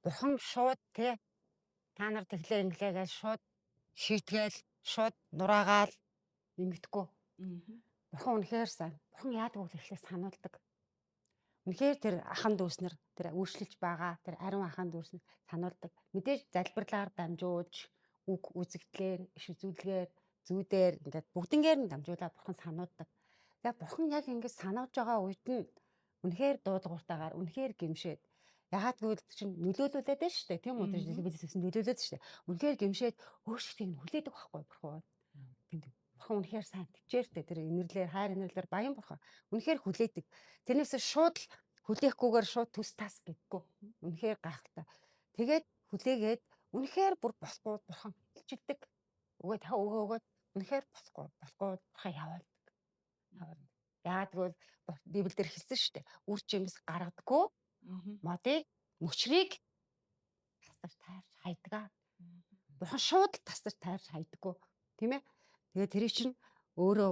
Бурхан шууд те, та нар тэглээ инглээгээл шууд шийтгээл шууд нураагаал ингэдэггүй. Бурхан үнэхээр сайн. Бурхан яадаг вэ гэхлээр сануулдаг. Үнэхээр тэр ахан дүүснэр тэр үйлчлэж байгаа тэр ариун ахан дүүснэр сануулдаг. Мэдээж залбирлаар дамжуулж, үг үзэгдлэр, иш үзүүлгээр, зүүдээр ингээд бүгднгээр нь дамжуулаад бурхан сануулдаг. Тэгээ бурхан яг ингээд сануулж байгаа үед нь үнэхээр дуудгууртаагаар үнэхээр гимшээд ягаад гэвэл чинь нөлөөлүүлээд байна шүү дээ. Тийм үү? Тэр бидээс нөлөөлөөд шүү дээ. Үнэхээр гимшээд өөрчлөлтийг нь хүлээдэг байхгүй бурхан. Тэнд бурхан үнэхээр сайн төвчээртэй тэр инэрлэр хайр инэрлэр баян бурхан. Үнэхээр хүлээдэг. Тэрнээс шууд л хүлээхгүйгээр шууд төс тас гэдэггүй. Үнэхээр гайхалтай. Тэгээд хүлээгээд үнэхээр бүр болохгүй бурхан илчилдэг. Өгөө та өгөө өгөөд үнэхээр болохгүй болохгүй бурхан явуулдаг. Явуулдаг. Яагаад гэвэл Библиэлд хэлсэн шүү дээ. Үр жимс гаргадаггүй модыг мөчрийг тастаж тайрч хайдаг. Бурхан шууд л тастаж тайрч хайдаггүй. Тийм ээ? Тэгээ тэрийг чинь өөрөө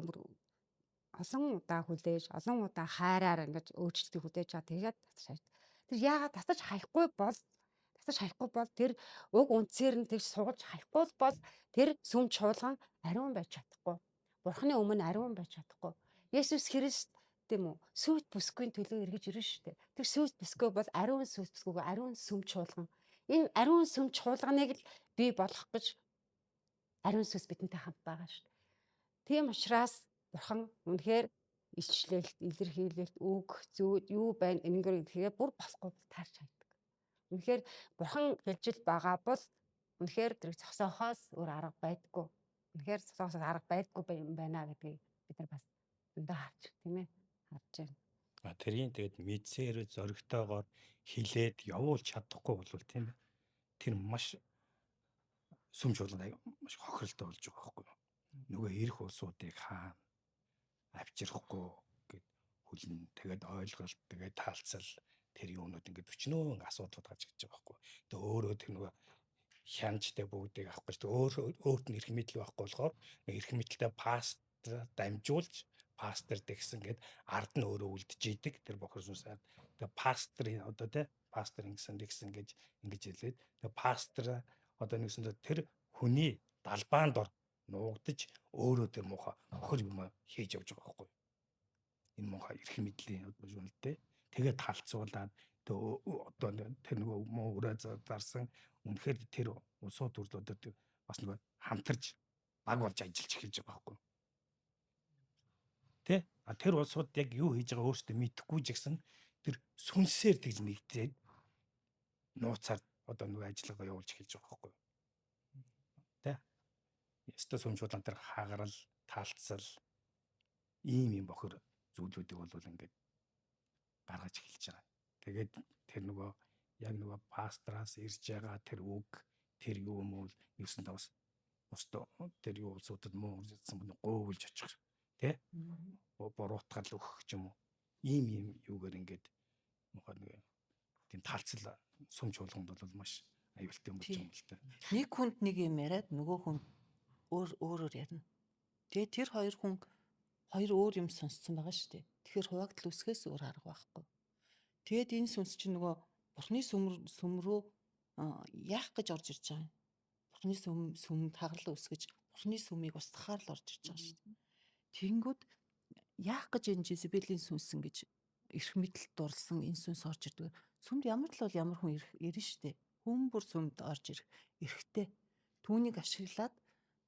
олон удаа хүлээж, олон удаа хайраар ингэж өөрчлөлтийг хүлээж аваад тэгээд татаж хайд. Тэр яагаад татаж хаяхгүй бол татаж хаяхгүй бол тэр уг үндсээр нь тэгж сугалж хаяхгүй бол тэр сүм чуулган ариун байж чадахгүй. Бурханы өмнө ариун байж чадахгүй. Есүс Христ тийм үү? Сүйт бүсгүйн төлөө эргэж ирнэ шүү дээ. Тэр сүйт бүсгүй бол ариун сүйт бүсгүйг ариун сүм чуулган. Энэ ариун сүм чуулганыг л бий болгох гэж ариун сүнс бидэнтэй хамт байгаа шүү дээ. Тийм учраас бурхан үнэхээр илчлэлт, илэрхийлэлт, үг, зүүд юу байна энэгээр тэгэхээр бүр болохгүй бол таарч хайдаг. Үнэхээр бурхан хэлжил байгаа бол үнэхээр тэр зогсоохоос өөр арга байдаггүй. Үнэхээр зогсоохоос арга байдаггүй юм байна гэдгийг бид нар бас зөндөө харж тийм ээ харж байна. А тэрийн тэгээд мэдсээр зоригтойгоор хилээд явуулж чадахгүй бол тийм ээ. Тэр маш сүм чуулган маш хохиролтой болж байгаа байхгүй юу? Нөгөө ирэх улсуудыг хаана авчрахгүй гэд хүлэн тэгээд ойлголт тэгээд таалцал тэр юунууд ингээд өчнөө асуудлууд гарч ирж байгаа байхгүй юу? Тэгээд өөрөө тэр нөгөө хянжтай бүгдийг авах гэж өөр өөрт нь эрх мэдэл байхгүй болохоор эрх мэдэлтэй пастор дамжуулж пастор тэгсэн гэд ард нь өөрөө үлдэж идэг тэр бохор сүнсээр. Тэгээ пастор одоо тэ пастор ингэсэн тэгсэн гэж ингэж хэлээд тэгээ пастор одоо нэгсэндээ тэр хүний далбаанд ор нуугдаж өөрөө тэр муухай бохор юм хийж явж байгаа байхгүй. Энэ муухай эрх мэдлийн одоо шүнэлтэй тэгээ талцуулаад тэгээ одоо тэр нөгөө муу өрөө зарсан үнэхээр тэр улсууд төрөл одоо тэр бас нөгөө хамтарч баг болж ажиллаж эхэлж байгаа байхгүй. Тэ? А тэр улсууд яг юу хийж байгаа өөрсдөө мэдэхгүй ч гэсэн тэр сүнсээр тэгж нэгдээд нууцаар одоо нөгөө ажиллагаа явуулж эхэлж байгаа байхгүй. Тэ? Ёстой сүмжуулан тэр хагарал, таалцал ийм юм бохор зүйлүүдийг бол ингээд гаргаж эхэлж байгаа. Тэгээд тэр нөгөө яг нөгөө пастраас ирж байгаа тэр үг тэр юу юм бол нэгсэндээ бас бусд тэр юу улсуудад муу урьдсан гуйвлж очих тий буруутгал өгөх ч юм уу ийм ийм юугаар ингээд мухаа нэг тийм таалцал сүм чуулганд бол маш аюултай юм болж байгаа юм л та. Нэг хүнд нэг юм яриад нөгөө хүн өөр өөрөөр ярина. Тэгээ тэр хоёр хүн хоёр өөр юм сонсцсон байгаа шүү дээ. Тэгэхээр хуваагдал үүсгэхээс өөр арга байхгүй. Тэгээд энэ сүнс чинь нөгөө бурхны сүм рүү яах гэж орж ирж байгаа юм. Бурхны сүм сүмд хагарал үүсгэж бурхны сүмийг устгахаар л орж ирж байгаа шүү дээ. Тэнгүүд яах гэж энэ Жезебелийн сүнс ингэж эрх мэдэлд дурлсан энэ сүнс орж ирдэг. Сүмд ямар л бол ямар хүн ирнэ шүү дээ. Хүн бүр сүмд орж ирэх эрхтэй. Түүнийг ашиглаад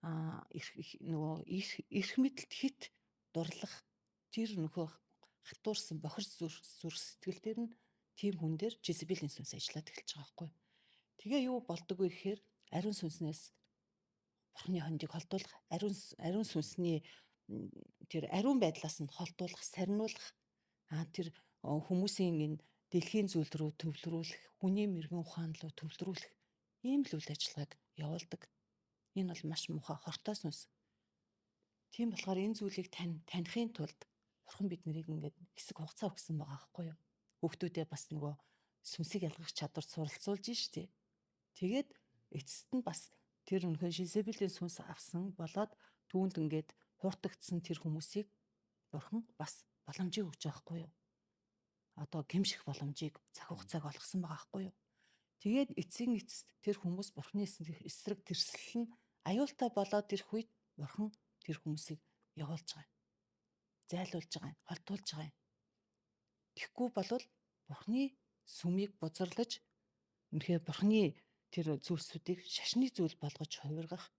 нөгөө эрх мэдэлд хит дурлах тэр нөхөө хатуурсан бохир зүрх сэтгэл дээр нь тийм хүн дээр Жезебелийн сүнс ажиллаад эхэлж байгаа байхгүй. Тэгээ юу болдог вэ гэхээр ариун сүнснээс бурхны хондийг холдуулах, ариун сүнсний тэр ариун байдлаас нь холдуулах, сарниулах, тэр хүмүүсийн энэ дэлхийн зүйл рүү төвлөрүүлэх, хүний мэрэгэн ухаан руу төвлөрүүлэх ийм л үйл ажиллагааг явуулдаг. Энэ бол маш муухай хортой сүнс. Тийм болохоор энэ зүйлийг таних тулд бурхан бид нарыг ингээд хэсэг хугацаа өгсөн байгаа байхгүй юу? Хүүхдүүдээ бас нөгөө сүнсийг ялгах чадвар суралцуулж штэ. Тэгээд эцэст нь бас тэр үнэхээр Жезебелийн сүнс авсан болоод түүнд ингээд хууртагдсан тэр хүмүүсийг бурхан бас боломжийг өгч байгаа байхгүй юу? Одоо гэмших боломжийг цаг хугацааг олгосон байгаа байхгүй юу? Тэгээд эцсийн эцэст тэр хүмүүс бурхны эсрэг тэрсэл нь аюултай болоод ирэх үед бурхан тэр хүмүүсийг явуулж байгаа юм. Зайлуулж байгаа юм, холдуулж байгаа юм. Тэгэхгүй болвол Бурхны сүмийг бузарлаж үнэхээр Бурхны тэр зүйлсүүдийг шашны зүйл болгож хувиргах,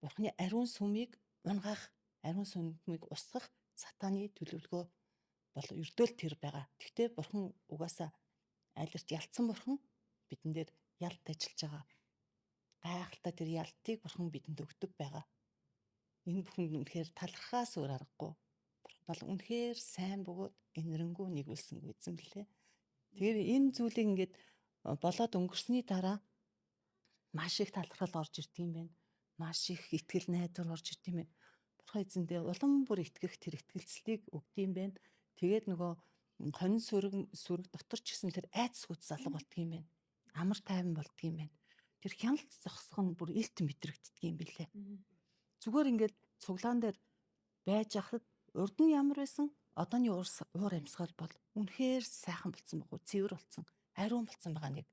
Бурхны ариун сүмийг унгаах, ариун сүмийг устгах сатааны төлөвлөгөө бол ердөөл тэр байгаа. Гэхдээ Бурхан угаасаа айларт ялцсан Бурхан бидэн дээр ялт ажиллаж байгаа. Гайхалтай тэр ялтыг Бурхан бидэнд өгдөг байгаа. Энэ бүхэнд үнэхээр талархаас өөр аргагүй. Бурхан бол үнэхээр сайн бөгөөд энэрэнгүй нэгүүлсэнгүй эзэн билээ. Тэгэхээр энэ зүйлийг ингээд болоод өнгөрсний дараа маш их талархал орж ирдэг юм байна. Маш их итгэл найдвар орж ирдэг юм байна. Бурхан эзэндээ улам бүр итгэх тэр итгэлцлийг өгд юм байна. Тэгээд нөгөө хонин сүрэг дотор ч гэсэн тэр айц гүц алга болдго юм байна. Амар тайван болдго юм байна. Тэр хяналт зогсох нь бүр илт мэдрэгддэг юм билээ. Зүгээр ингээд цуглаан дээр байж ахад урд нь ямар байсан одооны уур амьсгал бол үнэхээр сайхан болцсон баггүй, цэвэр болцсон, ариун болцсон байгаа нэг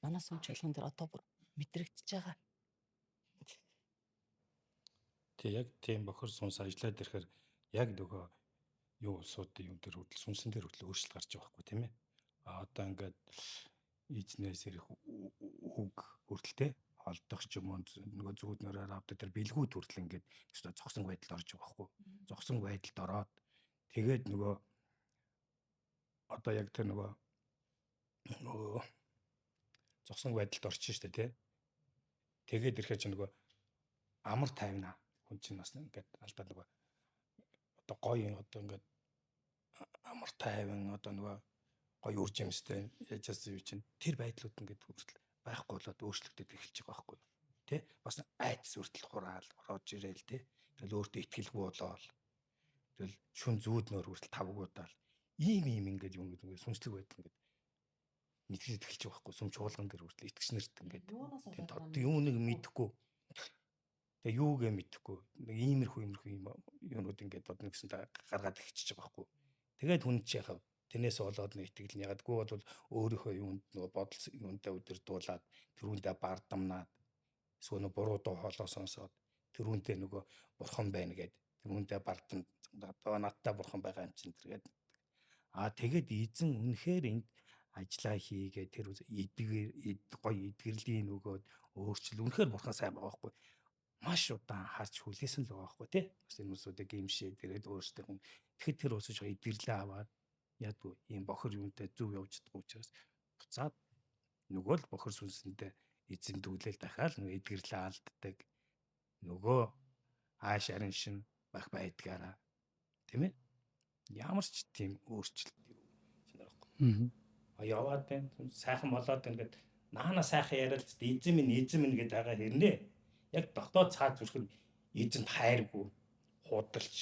манай сүм чуулган дээр одоо бүр мэдрэгдэж байгаа. Тэг яг тийм бохор сүнс ажиллаад ирэхээр яг нөгөө юу улсуудын юм дээр хүртэл сүнсэн дээр хүртэл өөрчлөлт гарч байгаа байхгүй тийм ээ. А одоо ингээд эзнээс ирэх үг хүртэл те холдох ч юм уу нөгөө зүүднөрөөр авдаг тэр бэлгүүд хүртэл ингээд өстой зогсон байдалд орж байгаа байхгүй. Зогсон байдалд ороод тэгээд нөгөө одоо яг тэр нөгөө зогсон байдалд орчих штэ тий. Тэгээд ирэхээр чи нөгөө амар тайвна хүн чинь бас ингээд алдаа нөгөө одоо гоё одоо ингээд амар тайван одоо нөгөө гоё үр жимстэй яжаас юу чинь тэр байдлууд ингээд хүртэл байхгүй болоод өөрчлөгдөд эхэлж байгаа байхгүй юу. Тэ бас айдас хүртэл хураал ороож ирээл тэ тэгэл өөртөө итгэлгүй болоол тэгэл шүн зүүднөр хүртэл тавгуудаал ийм ийм ингээд юм ингээд сүнслэг байдал ингээд мэдгэж эхэлж байгаа байхгүй сүм чуулган дээр хүртэл итгэгч нарт ингээд тийм юу нэг мэдэхгүй. Тэгээ юугээ мэдэхгүй. Нэг иймэрхүү юм юунууд ингээд бодно гэсэн гаргаад эхэлчихэж байгаа байхгүй. Тэгээд хүн чи яхав тэрнээс болоод нэг итгэл нь ягдгүй бол өөрийнхөө юунд нөгөө бодол юундаа өдөрдуулаад тэрүүндээ бардамнаад эсвэл нөгөө буруу дуу хоолой сонсоод тэрүүндээ нөгөө бурхан байна гэд тэрүүндээ бардам одоо надтай бурхан байгаа юм чинь тэргээд аа тэгээд эзэн үнэхээр энд ажиллаа хийгээ тэр эдгэр гоё эдгэрлийн нөгөөд өөрчлөл үнэхээр бурхан сайн байгаа байхгүй маш удаан харж хүлээсэн л байгаа байхгүй тий бас энэ хүмүүсүүдийг гимшээ тэгээд өөрсдийнх нь тэгэхэд тэр усаж эдгэрлээ аваад ядгүй ийм бохор юунтай зөв явж чадахгүй учраас буцаад нөгөө л бохор сүнсэндээ эзэн дүүлэл дахиад нөгөө эдгэрлээ алддаг нөгөө ааш арин шин бах байдгаараа тийм ээ ямар ч тийм өөрчлөлт юу яваад байна сайхан болоод байна гэд наана сайхан яриад эзэн минь гэд байгаа хэрнээ яг дотоод цаад зүрх нь эзэнд хайргүй худалч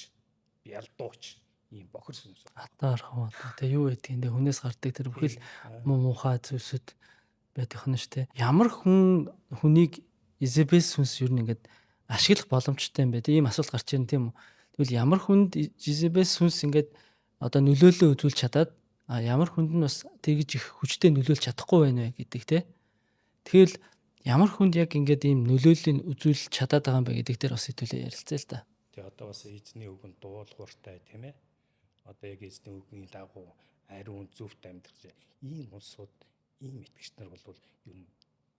ялдууч ийм бохор сүнс. Атаархан одоо тэг юу байдгийг тэ хүнээс гардаг тэр бүхэл муу муухай зүйлсүүд байдаг нь шүү дээ. Ямар хүн хүнийг Изабел сүнс юу нэг ингээд ашиглах боломжтой юм бэ? Ийм асуулт гарч ирнэ тийм үү? Тэгвэл ямар хүнд Изабел сүнс ингээд одоо нөлөөлөл үзүүлж чадаад а ямар хүнд нь бас тэгж их хүчтэй нөлөөлж чадахгүй байна вэ гэдэг те. Тэгэхээр ямар хүнд яг ингээд ийм нөлөөллийн үзүүлж чадаад байгаа юм бэ гэдэг дээр бас хэдүүлээ ярилцъя л да. Тэгээ одоо бас эзний үгэнд дуулууртай тийм ээ. Одоо яг эзний үгийн дагуу ариун зөвхт амьдрах ийм улсууд ийм итгэгч нар бол ер нь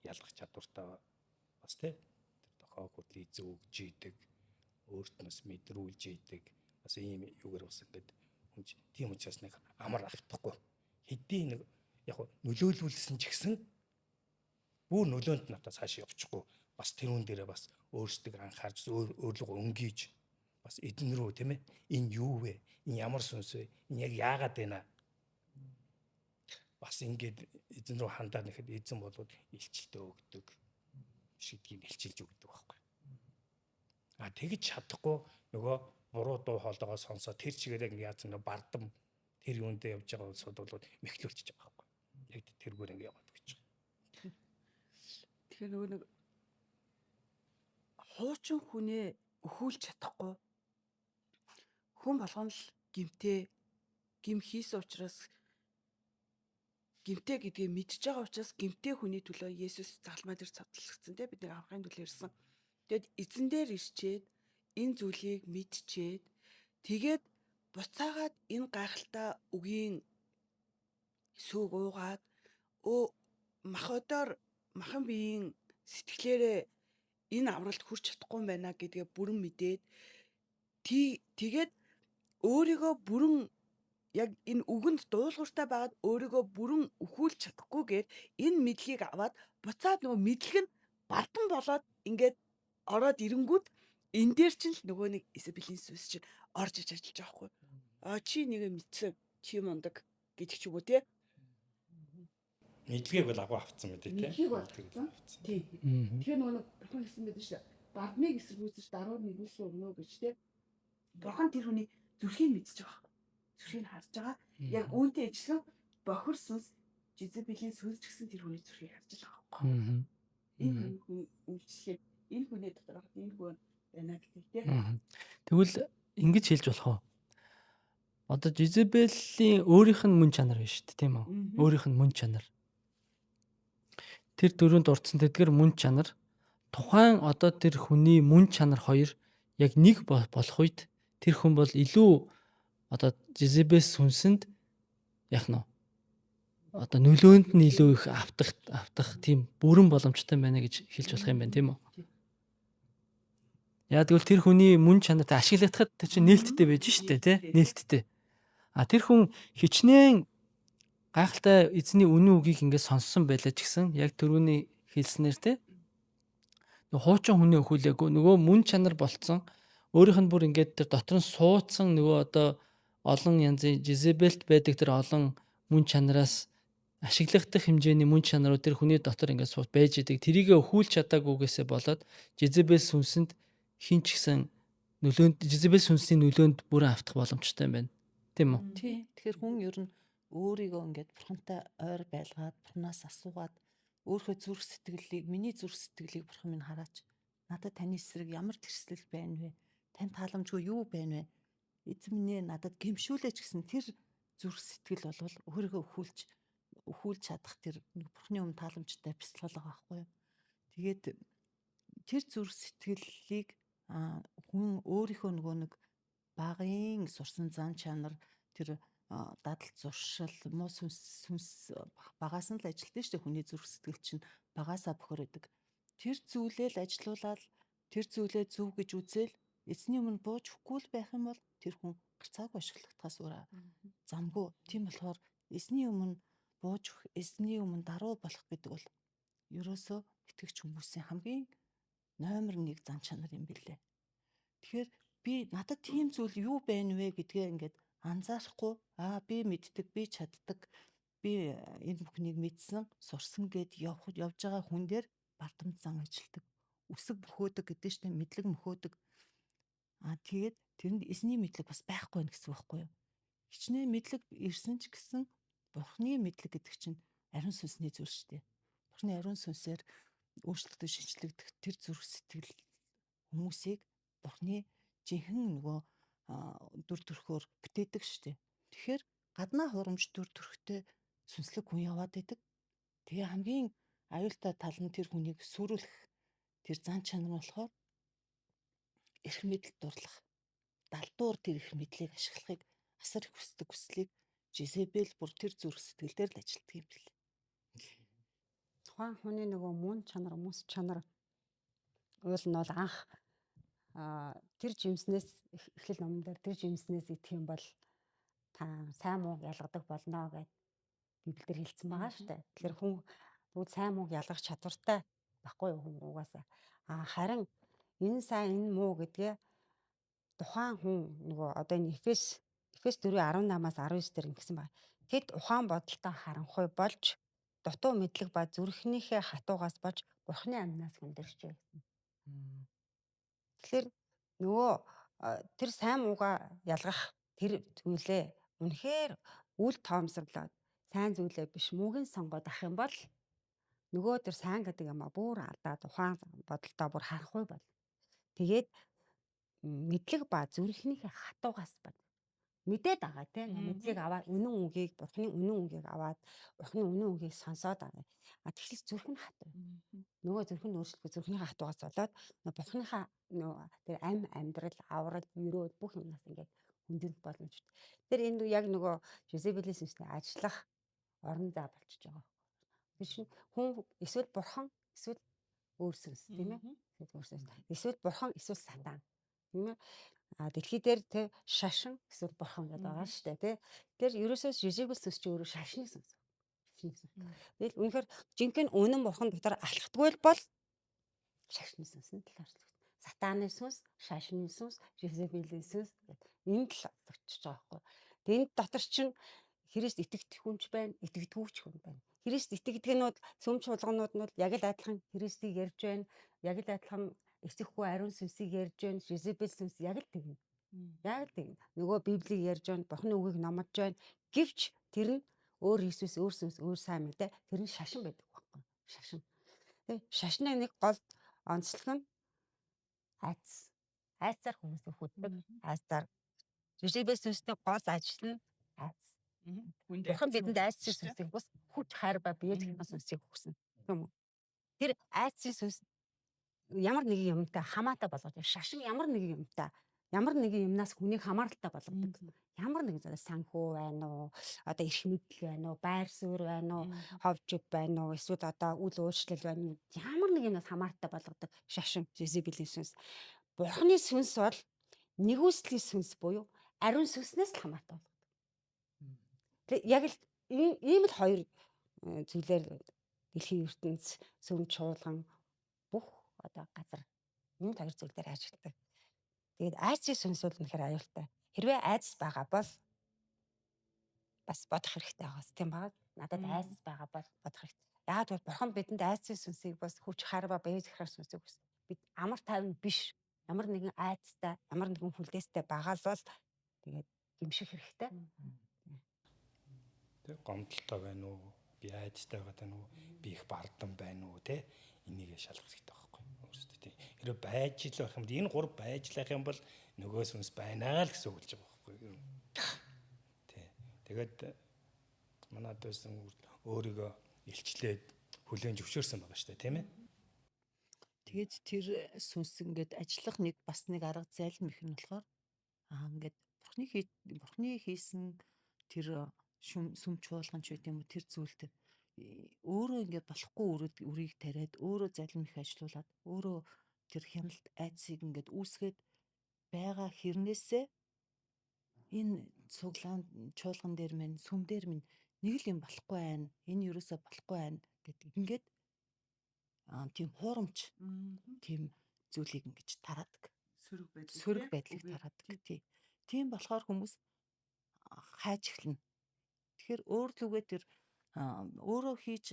ялгах чадвартай бас тий тэр дохоо хүртэл эзэн өгж идэг өөрт нь бас мэдрүүлж идэг бас ийм юугаар бас ингээд хүн тийм учраас нэг амар автахгүй хэдий нэг яг нөлөөлүүлсэн ч гэсэн бүр нөлөөнд нь одоо цаашаа явчихгүй бас тэрүүн дээрээ бас өөрсдөө анхаарч өөрлөгөө өнгийж бас эдэн рүү тийм ээ энэ юу вэ энэ ямар сүнс вэ энэ яг яагаад байна бас ингээд эзэн рүү хандаад нэхэд эзэн болоод илчлэлтээ өгдөг шидгийг илчилж өгдөг байхгүй. А тэгж чадахгүй нөгөө буруу дуу хоолойгоо сонсоо тэр чигээр яг яатсан нөгөө бардам тэр юундээ явж байгаа улсууд бол мэхлүүлчихэж байгаа байхгүй. Яг тэргээр ингэ яваад гэж байгаа. Тэгэхээр нөгөө нэг хуучин хүнээ өхүүлж чадахгүй хүн болгоно л гимтэй гим хийсэн учраас гимтэй гэдгийг мэдж байгаа учраас гимтэй хүний төлөө Есүс загалмай дээр цовдлогдсон те бидний аврахын төлөө ирсэн. Тэгэд эзэн дээр ирчээд энэ зүйлийг мэдчээд тэгээд буцаагаад энэ гайхалтай үгийн Сүг уугаад мах одоор махан биеийн сэтгэлээрээ энэ авралт хүрч чадахгүй юм байна гэдгээ бүрэн мэдээд тэгээд өөрийгөө бүрэн яг энэ үгэнд дуулууртай байгаад өөрийгөө бүрэн өхүүлж чадахгүйгээр энэ мэдлэгийг аваад буцаад нөгөө мэдлэг нь бардам болоод ингээд ороод ирэнгүүт энэ дээр чинь л нөгөө нэг Изабелийн сүнс чинь орж иж ажиллаж байгаа байхгүй. А чи нэгэ мэдсэн, чи мундаг гэдэг ч юм уу те. Мэдлэгийг бол агуу авцсан мэдээ те. Мэдлэгийг бол авцсан. Тий. Тэгэхээр нөгөө нэг бурхан хэлсэн байдаг шүү дээ. Бардмыг эсэргүүцэж даруй нэгүүлсэн өмнө гэж те. Бурхан тэр хүний зүрхийг мэдчихэж байгаа. Зүрхийг харж байгаа. Яг үүнтэй ижилхэн бохир сүнс Жизебелийн сүнс ч гэсэн тэр хүний зүрхийг харж л байгаа байхгүй. Энэ хүн үйлчлэгээ энэ хүний дотор энэ хүн байна гэдэг те. Тэгвэл ингэж хэлж болох уу? Одоо Жизебелийн өөрийнх нь мөн чанар байна шүү дээ, тийм үү? Өөрийнх нь мөн чанар. Тэр дөрөнд дурдсан тэдгэр мөн чанар тухайн одоо тэр хүний мөн чанар хоёр яг нэг болох үед тэр хүн бол илүү одоо Жизебел сүнсэнд яг нь одоо нөлөөнд нь илүү их автах тийм бүрэн боломжтой байна гэж хэлж болох юм байна, тийм үү? Яа тэгвэл тэр хүний мөн чанартай ашиглагдахад тэр чинь нээлттэй байж штэ, тий? Нээлттэй. А тэр хүн хичнээн гайхалтай эзний үнэн үгийг ингээд сонссон байлаа ч гэсэн яг түрүүний хэлснээр тий? Нөгөө хуучин хүний өхүүлээгүй нөгөө мөн чанар болцсон өөрийнх нь бүр ингээд тэр дотор нь суудсан нөгөө одоо олон янзын Жизебелт байдаг тэр олон мөн чанараас ашиглахдах хэмжээний мөн чанарууд тэр хүний дотор ингээд сууд байж идэг. Тэрийгэ өхүүлж чадаагүйгээсээ болоод Жизебел сүнсэнд хин ч гэсэн нөлөөнд Жизебел сүнсний нөлөөнд бүрэн автах боломжтой юм байна. Тийм үү? Тий. Тэгэхээр хүн ер нь өөрийгөө ингээд бурхантай ойр байлгаад, бурханаас асуугаад өөрийнхөө зүрх сэтгэлийг, миний зүрх сэтгэлийг бурхан минь хараач. Надад таны эсрэг ямар тэрслэл байна вэ? Тань тааламжгүй юу байна вэ? Эзэн минь ээ надад гэмшүүлээч гэсэн тэр зүрх сэтгэл болвол өөрийгөө өхүүлж чадах тэр нэг бурхны өмнө тааламжтай бясалгал байгаа байхгүй юу? Тэгээд тэр зүрх сэтгэлийг хүн өөрийнхөө нөгөө нэг багын сурсан зан чанар тэр дадал зуршил муу сүнс багаас нь л ажилтсан шүү дээ. Хүний зүрх сэтгэл чинь багасаа бохор байдаг. Тэр зүйлээ л ажилуулаад тэр зүйлээ зөв гэж үзэл эзний өмнө бууж өгөхгүй л байх юм бол тэр хүн гарцаагүй ашиглахдахаас өөр замгүй. Тийм болохоор эзний өмнө бууж өгөх, эзний өмнө даруй болох гэдэг бол ерөөсөө итгэгч хүмүүсийн хамгийн номер 1 зан чанар юм билээ. Тэгэхээр би надад тийм зүйл юу байна вэ гэдгээ ингээд анзаарахгүй би мэддэг, би чаддаг, би энэ бүхнийг мэдсэн, сурсан гэд явж байгаа хүн дээр бардамт зан ажилтдаг. Үсэг мөхөөдөг гэдэг чинь мэдлэг мөхөөдөг. Тэгээд тэрэнд эзний мэдлэг бас байхгүй нэ гэсэн үг байхгүй юу? Хичнээн мэдлэг ирсэн ч гэсэн Бурхны мэдлэг гэдэг чинь ариун сүнсний зүйл шүү дээ. Бурхны ариун сүнсээр өөрчлөгдөж шинчлэгдэх тэр зүрх сэтгэл хүмүүсийг Бурхны жинхэнэ нөгөө дүр төрхөөр бүтээдэг шүү дээ. Тэгэхээр гаднаа хурамж дүр төрхтэй сүнслэг хүн яваад идэг. Тэгээ хамгийн аюултай тал нь тэр хүнийг сүрүүлэх тэр зан чанар нь болохоор эрх мэдэл дурлах. Далдуур тэр эрх мэдлийг ашиглахыг асар их хүсдэг хүслийг Жизебел бүр тэр зүрх сэтгэл дээр л ажилтдаг юм бэл. Тухайн хүний нөгөө мөн чанар, мэс чанар уул нь бол анх тэр жимснээс эхлэл номон дээр тэр жимснээс идэх юм бол та сайн мууг ялгадаг болно гэд Библиэлд хэлсэн байгаа шүү дээ. Тэгэхээр хүн тэгвэл сайн мууг ялгах чадвартай байхгүй юу хүн угаасаа. Харин энэ сайн энэ муу гэдгээ тухайн хүн нөгөө одоо энэ Эфес 4:18-аас 19 дээр ингэсэн байна. Тэд ухаан бодолтой харанхуй болж дутуу мэдлэг ба зүрхнийхээ хатуугаас болж Бурхны амнаас хүндэрчээ гэсэн. Тэгэхээр нөгөө тэр сайн муугаа ялгах тэр зүйлээ үнэхээр үл тоомсорлоод сайн зүйлээ биш мууг нь сонгоод авах юм бол нөгөө тэр сайн гэдэг юм а бүр алдаад ухаан бодолтой бүр харанхуй бол. Тэгээд мэдлэг ба зүрхнийхээ хатуугаас бол мэдээд байгаа тийм мэдлэг аваад үнэн үгийг Бурхны үнэн үгийг аваад Бурхны үнэн үгийг сонсоод байгаа. А тэгэхээр зүрх нь хатуу. Нөгөө зүрх нь өөрчлөхгүй зүрхнийхээ хатуугаас болоод Бурхныхаа нөгөө тэр ам амьдрал аврал өрөөл бүх юмнаас ингээд хүндрэх боломжтой. Тэр энэ яг нөгөө Жозебелийн сүнсний ажиллах Орон зай болчихж байгаа. Тэр чинь хүн эсвэл бурхан эсвэл өөр сүнс, тийм ээ? Эсвэл өөр сүнс. Эсвэл бурхан эсвэл сатан. Тийм ээ? А дэлхий дээр те шашин эсвэл бурхан гэдэг байгаа шүү дээ, те. Тэр ерөөсөө Жезебел сүнс чи өөрөө шашны сүнс. Шашны сүнс. Тэгэл үнэхээр жинхэнэ үнэн бурхан дотор алхдаггүй л бол шашны сүнс нь л орчлогдсон. Сатаны сүнс, шашны сүнс, Жезебелийн сүнс гэдэг энд л орчиж байгаа байхгүй. Тэгээд энэ дотор чинь Христ итгэдэг хүн ч байна, итгэдэггүй ч хүн байна. Христ итгэдэг нь бол сүм чуулганууд нь бол яг л адилхан Христийг ярьж байна. Яг л адилхан эцэгхгүй ариун сүнсийг ярьж байна. Жезебел сүнс яг л тэгнэ. Яг л тэгнэ. Нөгөө Библийг ярьж байна, Бурхны үгийг номлож байна. Гэвч тэр нь өөр Иесус, өөр сүнс, өөр сайн мэдээ. Тэр нь шашин байдаг байхгүй. Шашин. Тэ шашны нэг гол онцлог нь айдас. Айдсаар хүмүүсийг хүддэг. Айдсаар. Жезебел сүнсний гол ажил нь айдас. Бурхан бидэнд айдсын сүнсийг бус хүч хайр ба бие захиргаан сүнсийг өгсөн. Тийм үү? Тэр айдсын сүнс ямар нэгэн юмтай хамаатай болгож, шашин ямар нэгэн юмтай, ямар нэгэн юмнаас хүнийг хамааралтай болгодог. Ямар нэгэн зүйлээс санхүү байна уу, одоо эрх мэдэл байна уу, байр суурь байна уу, ховжив байна уу, эсвэл одоо үл уучлал байна уу, ямар нэг юмнаас хамааралтай болгодог шашин Жезебелийн сүнс. Бурханы сүнс бол нэгүслийн сүнс буюу ариун сүнснээс л хамаартай болгодог. Тэгээ яг л ийм л хоёр зүйлээр дэлхийн ертөнц, сүм чуулган бүх одоо газар ийм хоёр зүйл дээр ажилладаг. Тэгээд айдсын сүнс бол үнэхээр аюултай. Хэрвээ айдас байгаа бол бас бодох хэрэгтэй байгаас тийм байгаа. Надад айдас байгаа бол бодох хэрэгтэй. Яагаад гэвэл Бурхан бидэнд айдсын сүнсийг бас хүч хайр ба бие захирах сүнсийг өгсөн. Бид амар тайван биш. Ямар нэгэн айдастай, ямар нэгэн хүлээстэй байгаа л бол тэгээд гимших хэрэгтэй. Тэ гомдолтой байна уу? Би айдастай байгаа тань уу? Би их бардан байна уу? Тэ энийг шалгах хэрэгтэй байхгүй өөрөөсөө тий. Хэрвээ байж л байх юм бол энэ гур байж л байх юм бол нөгөө сүнс байна л гэсэн үг болж байгаа байхгүй. Тий. Тэгээд манад байсан өөрийгөө илчлээд хүлээн зөвшөөрсөн байгаа шүү дээ, тийм ээ. Тэгээд тэр сүнс ингээд ажиллах нэг бас нэг арга зайлмих нь болохоор ингээд Бурхны хийсэн тэр сүм чуулган ч байт юм уу тэр зүйл тэр өөрөө ингээд болохгүй үрийг тариад өөрөө залим их ажилуулад өөрөө тэр хяналт айдсыг ингээд үүсгээд байгаа хэрнээсээ энэ цуглаан чуулган дээр минь сүм дээр минь нэг л юм болохгүй байна. Энэ юусоо болохгүй байна гэдэг ингээд тийм хуурамч тийм зүйлийг ингэж тараадаг. Сөрөг байдлыг. Сөрөг байдлыг тараадаг. Тий. Тийм болохоор хүмүүс хайж эхэлнэ. Тэгэхээр өөр лүгээ тэр өөрөө хийж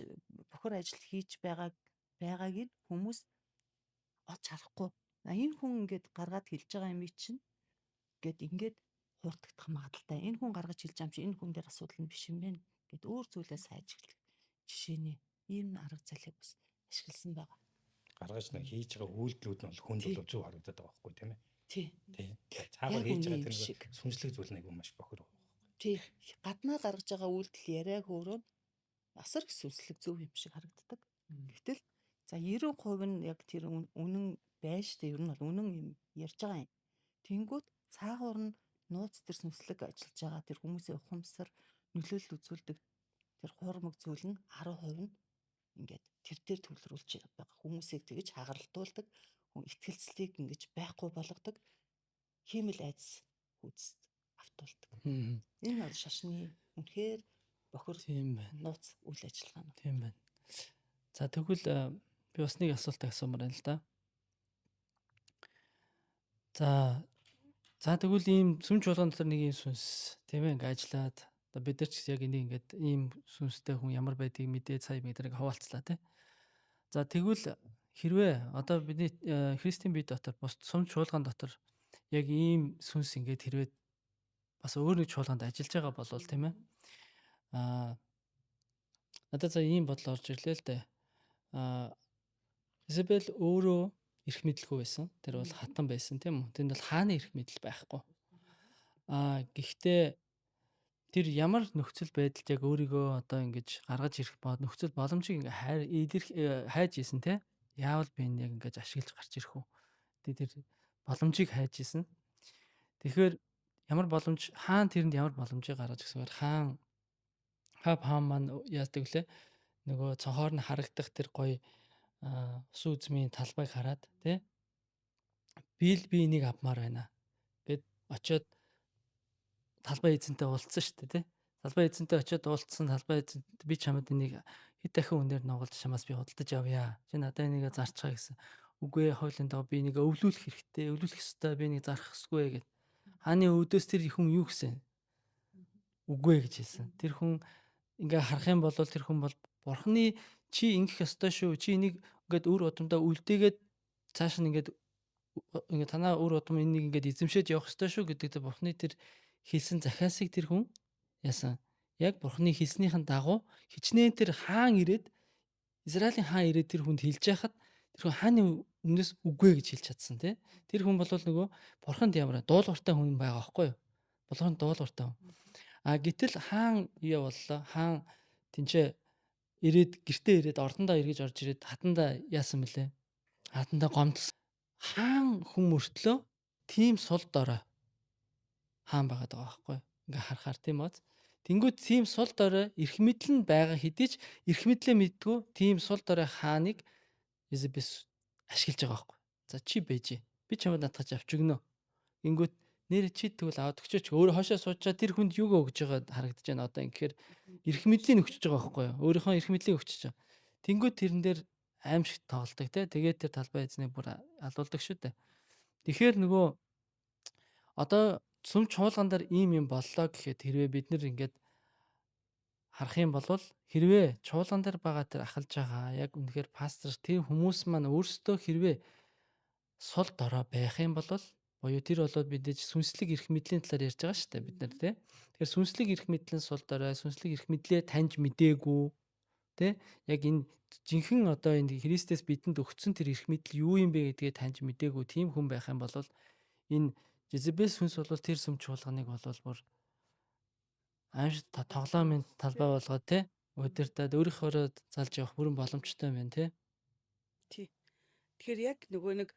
бохор ажил хийж байгааг нь хүмүүс олж харахгүй. Энэ хүн ингээд гаргаад хэлж байгаа юм чинь гэд ингээд хуурдагдах магадaltaй. Энэ хүн гаргаж хэлж байгаа юм чи энэ хүн дээр асуудал нь биш юм байна гэд өөр зүйлээ сайж эхлэх жишээний ийм арга зайлыг бас ашигласан байгаа. Гаргаж нэг хийж байгаа үйлдэлүүд нь бол хүнд бол зөв харагдаад байгаа байхгүй тийм ээ. Тий. Тий. Цаагаар хийж байгаа тэр сүнслэг зүйл нэг маш бохор байгаа. Тий. Гаднаа гаргаж байгаа үйлдэл яриаг өөрөө асар их сүнслэг зөв юм шиг харагддаг. Гэтэл за 90% нь яг тэр үнэн байна штэ. Ер нь бол үнэн юм ярьж байгаа юм. Тэнгүүт цаагуур нь нууц тэр сүнслэг ажиллаж байгаа тэр хүмүүсийн ухамсар нөлөөлөл үзүүлдэг тэр хуурмаг зүйл нь 10% нь ингээд тэр дээр төвлөрүүлж байгаа. Хүмүүсийг тэгж хагаралтуулдаг, итгэлцлийг ингэж байхгүй болгодог хиймэл айдас хүйцэд автуулдаг. Энэ бол шашны үнэхээр бохир тийм байна. Нууц үйл ажиллагаа. Тийм байна. За тэгвэл би бас нэг асуулт асуумаар байна л да. За тэгвэл ийм сүм чуулган дотор нэг ийм сүнс тийм ээ ингээ ажиллаад одоо бид нар ч яг энийг ингээд ийм сүнстэй хүн ямар байдгийг мэдээ сая бид нарыг хуваалцлаа тийм. За тэгвэл хэрвээ одоо бидний Христийн бие дотор бус сүм чуулган дотор яг ийм сүнс ингээд хэрвээ бас өөр нэг чуулганд ажиллаж байгаа болвол тийм ээ. Надад за ийм бодол орж ирлээ л дээ. Изабел өөрөө эрх мэдэлгүй байсан. Тэр бол хатан байсан тийм үү? Тэнд бол хааны эрх мэдэл байхгүй. Гэхдээ тэр ямар нөхцөл байдалд яг өөрийгөө одоо ингэж гаргаж ирэх нөхцөл боломжийг ингээ хайж исэн те. Яавал би энэ яг ингэж ашиглаж гарч ирэх үү? Тэр боломжийг хайж исэн. Тэгэхээр ямар боломж хаан тэрэнд ямар боломжийг гаргаж ирсээр Ахаб хаан маань яадаг вүлээ? Нөгөө цонхоор нь харагдах тэр гоё усан үзмийн талбайг хараад тий би л би энийг авмаар байна гэд очиод талбай эзэнтэй уулзсан шүү дээ тий. Талбай эзэнтэй очиод уулзсан, талбай эзэн би чамд энийг хэд дахин үнээр нугалж чамаас би худалдаж авъя. Чи надад энийг зарчгаа гэсэн. Үгүй ээ, хуулийн дагуу би энийг өвлүүлэх хэрэгтэй, өвлүүлэх ёстой, би энийг зарах ёсгүй гэд. Хааны өвдөөс тэр хүн юу гэсэн? Үгүй гэж хэлсэн. Тэр хүн ингээ харах юм бол тэр хүн бол бурхны чи ингэх ёстой шүү. Чи энийг ингээд үр удамдаа үлдээгээд цааш нь ингээд ингээ танаа үр удам энийг ингээд эзэмшээж явах ёстой шүү гэдэг тэр бурхны тэр хэлсэн захиасыг тэр хүн яасан? Яг бурхны хэлснийхэн дагуу хичнээн тэр хаан ирээд Израилийн хаан ирээд тэр хүнд хэлж яхад тэр хүн хааны өмнөөс үгүй гэж хэлж чадсан тий. Тэр хүн бол нөгөө бурханд ямар дуулууртай хүн байгаа байхгүй юу? Бурханд дуулууртай хүн. А гэтэл хаан юу боллоо? Хаан тэнцээ ирээд гэртээ ирээд ордондоо эргэж орж ирээд хатандаа яасан бэлээ? Хатандаа гомдсон. Хаан хүн мөртлөө тийм сул дорой хаан байгаад байгаа байхгүй юу? Ингээ харахаар тийм биз? Тэнгүүд тийм сул дорой эрх мэдэл нь байгаа хэдий ч эрх мэдлээ мэддгүү тийм сул дорой хааныг Изабес ашиглаж байгаа байхгүй. За чи бэж. Би чамд наадах авч өгнө. Ингүүт нэр чи тэгвэл аваад өгчөөч. Өөрөө хошоо суучаа тэр хүнд юуг өгж байгаа харагдаж байна одоо ингэхээр эрх мэдлийг өгчөж байгаа байхгүй юу? Өөрийнхөө эрх мэдлийг өгчөж байгаа. Тэнгүүд тэрэн дээр аимшигт тоглолдог те. Тэгээд тэр талбай эзнийг бүр алуулдаг шүү дээ. Тэгэхээр нөгөө одоо сүм чуулган дээр ийм юм боллоо гэхэд хэрвээ бид нэр ингээд харах юм бол хэрвээ чуулган дээр байгаа тэр ахалж байгаа яг үнэхээр пастор тэр хүмүүс маань өөрсдөө хэрвээ сул дорой байх юм бол буюу тэр болоод мэдээж сүнслэг эрх мэдлийн талаар ярьж байгаа шүү дээ бид нар тий. Тэгэхээр сүнслэг эрх мэдлийн сул дорой, сүнслэг эрх мэдлээ таньж мдээгүй тий. Яг энэ жинхэнэ одоо энэ Христэс бидэнд өгсөн тэр эрх мэдэл юу юм бэ гэдгээ таньж мдээгүй тийм хүн байх юм бол энэ Жезебел сүнс бол тэр сүм чуулганыг бол бүр аимшиг тоглоомын талбай болгоод тий удирдаад өөрийнхөөрөө залж явах бүрэн боломжтой юм байна тий. Тий. Тэгэхээр яг нөгөө нэг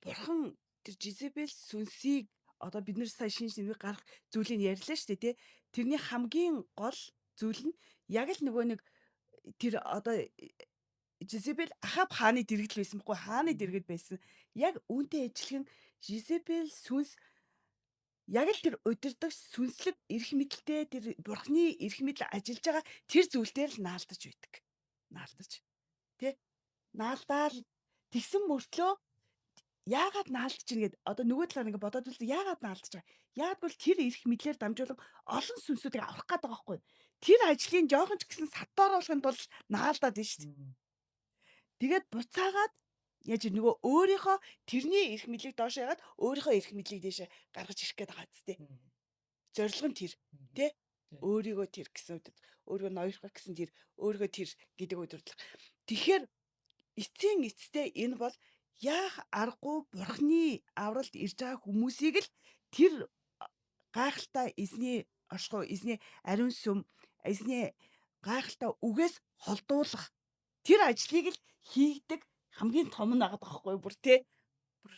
бурхан тэр Жезебел сүнсийг одоо бид нэр сая шинж нэмийг гарах зүйлийг ярьлаа шүү дээ тий. Тэрний хамгийн гол зүйл нь яг л нөгөө нэг тэр одоо Жезебел Ахаб хааны дэргэдэл байсан байхгүй хааны дэргэд байсан. Яг үүнтэй ижилхэн Жезебел сүнс яг л тэр удирдагч сүнслэг эрх мэдэлтэй тэр бурхны эрх мэдэл ажиллаж байгаа тэр зүйл дээр л наалдаж байдаг. Наалдаж. Тэ? Наалдаал тэгсэн мөртлөө яагаад наалдаж ийн гэд одоо нөгөө талаар ингээ бодоод үзлээ яагаад наалдаж байгаа. Яагаад гэвэл тэр эрх мэдлэр дамжуулан олон сүнсүүдийг аврах гээд байгаа байхгүй. Тэр ажлын жоохон ч гэсэн сатааруулахын тулд наалдаад байна шүү дээ. Тэгээд буцаагаад яаж нөгөө өөрийнхөө тэрний эрх мэдлийг доош яагаад өөрийнхөө эрх мэдлийг дээшээ гаргаж ирэх гээд байгаа зү. Зорилго нь тэр тий. Өөрийгөө тэр гэсэн өдөр, өөрийгөө ноёрхох гэсэн тэр, өөрийгөө тэр гэдэг удирдлага. Тэгэхээр эцсийн эцэстээ энэ бол яах аргагүй бурхны авралт ирж байгаа хүмүүсийг л тэр гайхалтай эзний оршихуй, эзний ариун сүм, эзний гайхалтай үгээс холдуулах тэр ажлыг л хийгдэг хамгийн том нь агаад байгаа байхгүй бүр тий. Бүр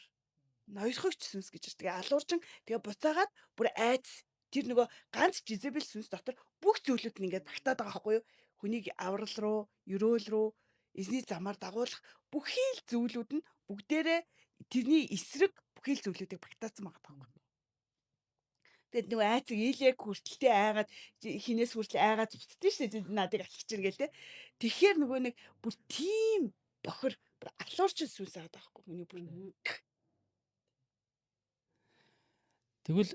ноёрхогч сүнс гэж байна. Тэгээ алуурчин тэгээ буцаагаад бүр айц тэр нөгөө ганц Жезебел сүнс дотор бүх зүйлүүд нь ингээд багтаад байгаа байхгүй юу? Хүнийг аврал руу, ерөөл рүү, эзний замаар дагуулах бүхий л зүйлүүд нь бүгдээрээ тэрний эсрэг бүхий л зүйлүүдийг багтаацсан байгаа байхгүй. Тэгээд нөгөө айцыг Илэг хүртэлтэй айгаад хинээс хүртэл айгаад зүтдээ шүү дээ. Надыг алхаж гээл те. Тэгэхээр нөгөө нэг бүр тийм бохор бүр алуурчин сүнс аваад байгаа байхгүй хүний бүр. Тэгвэл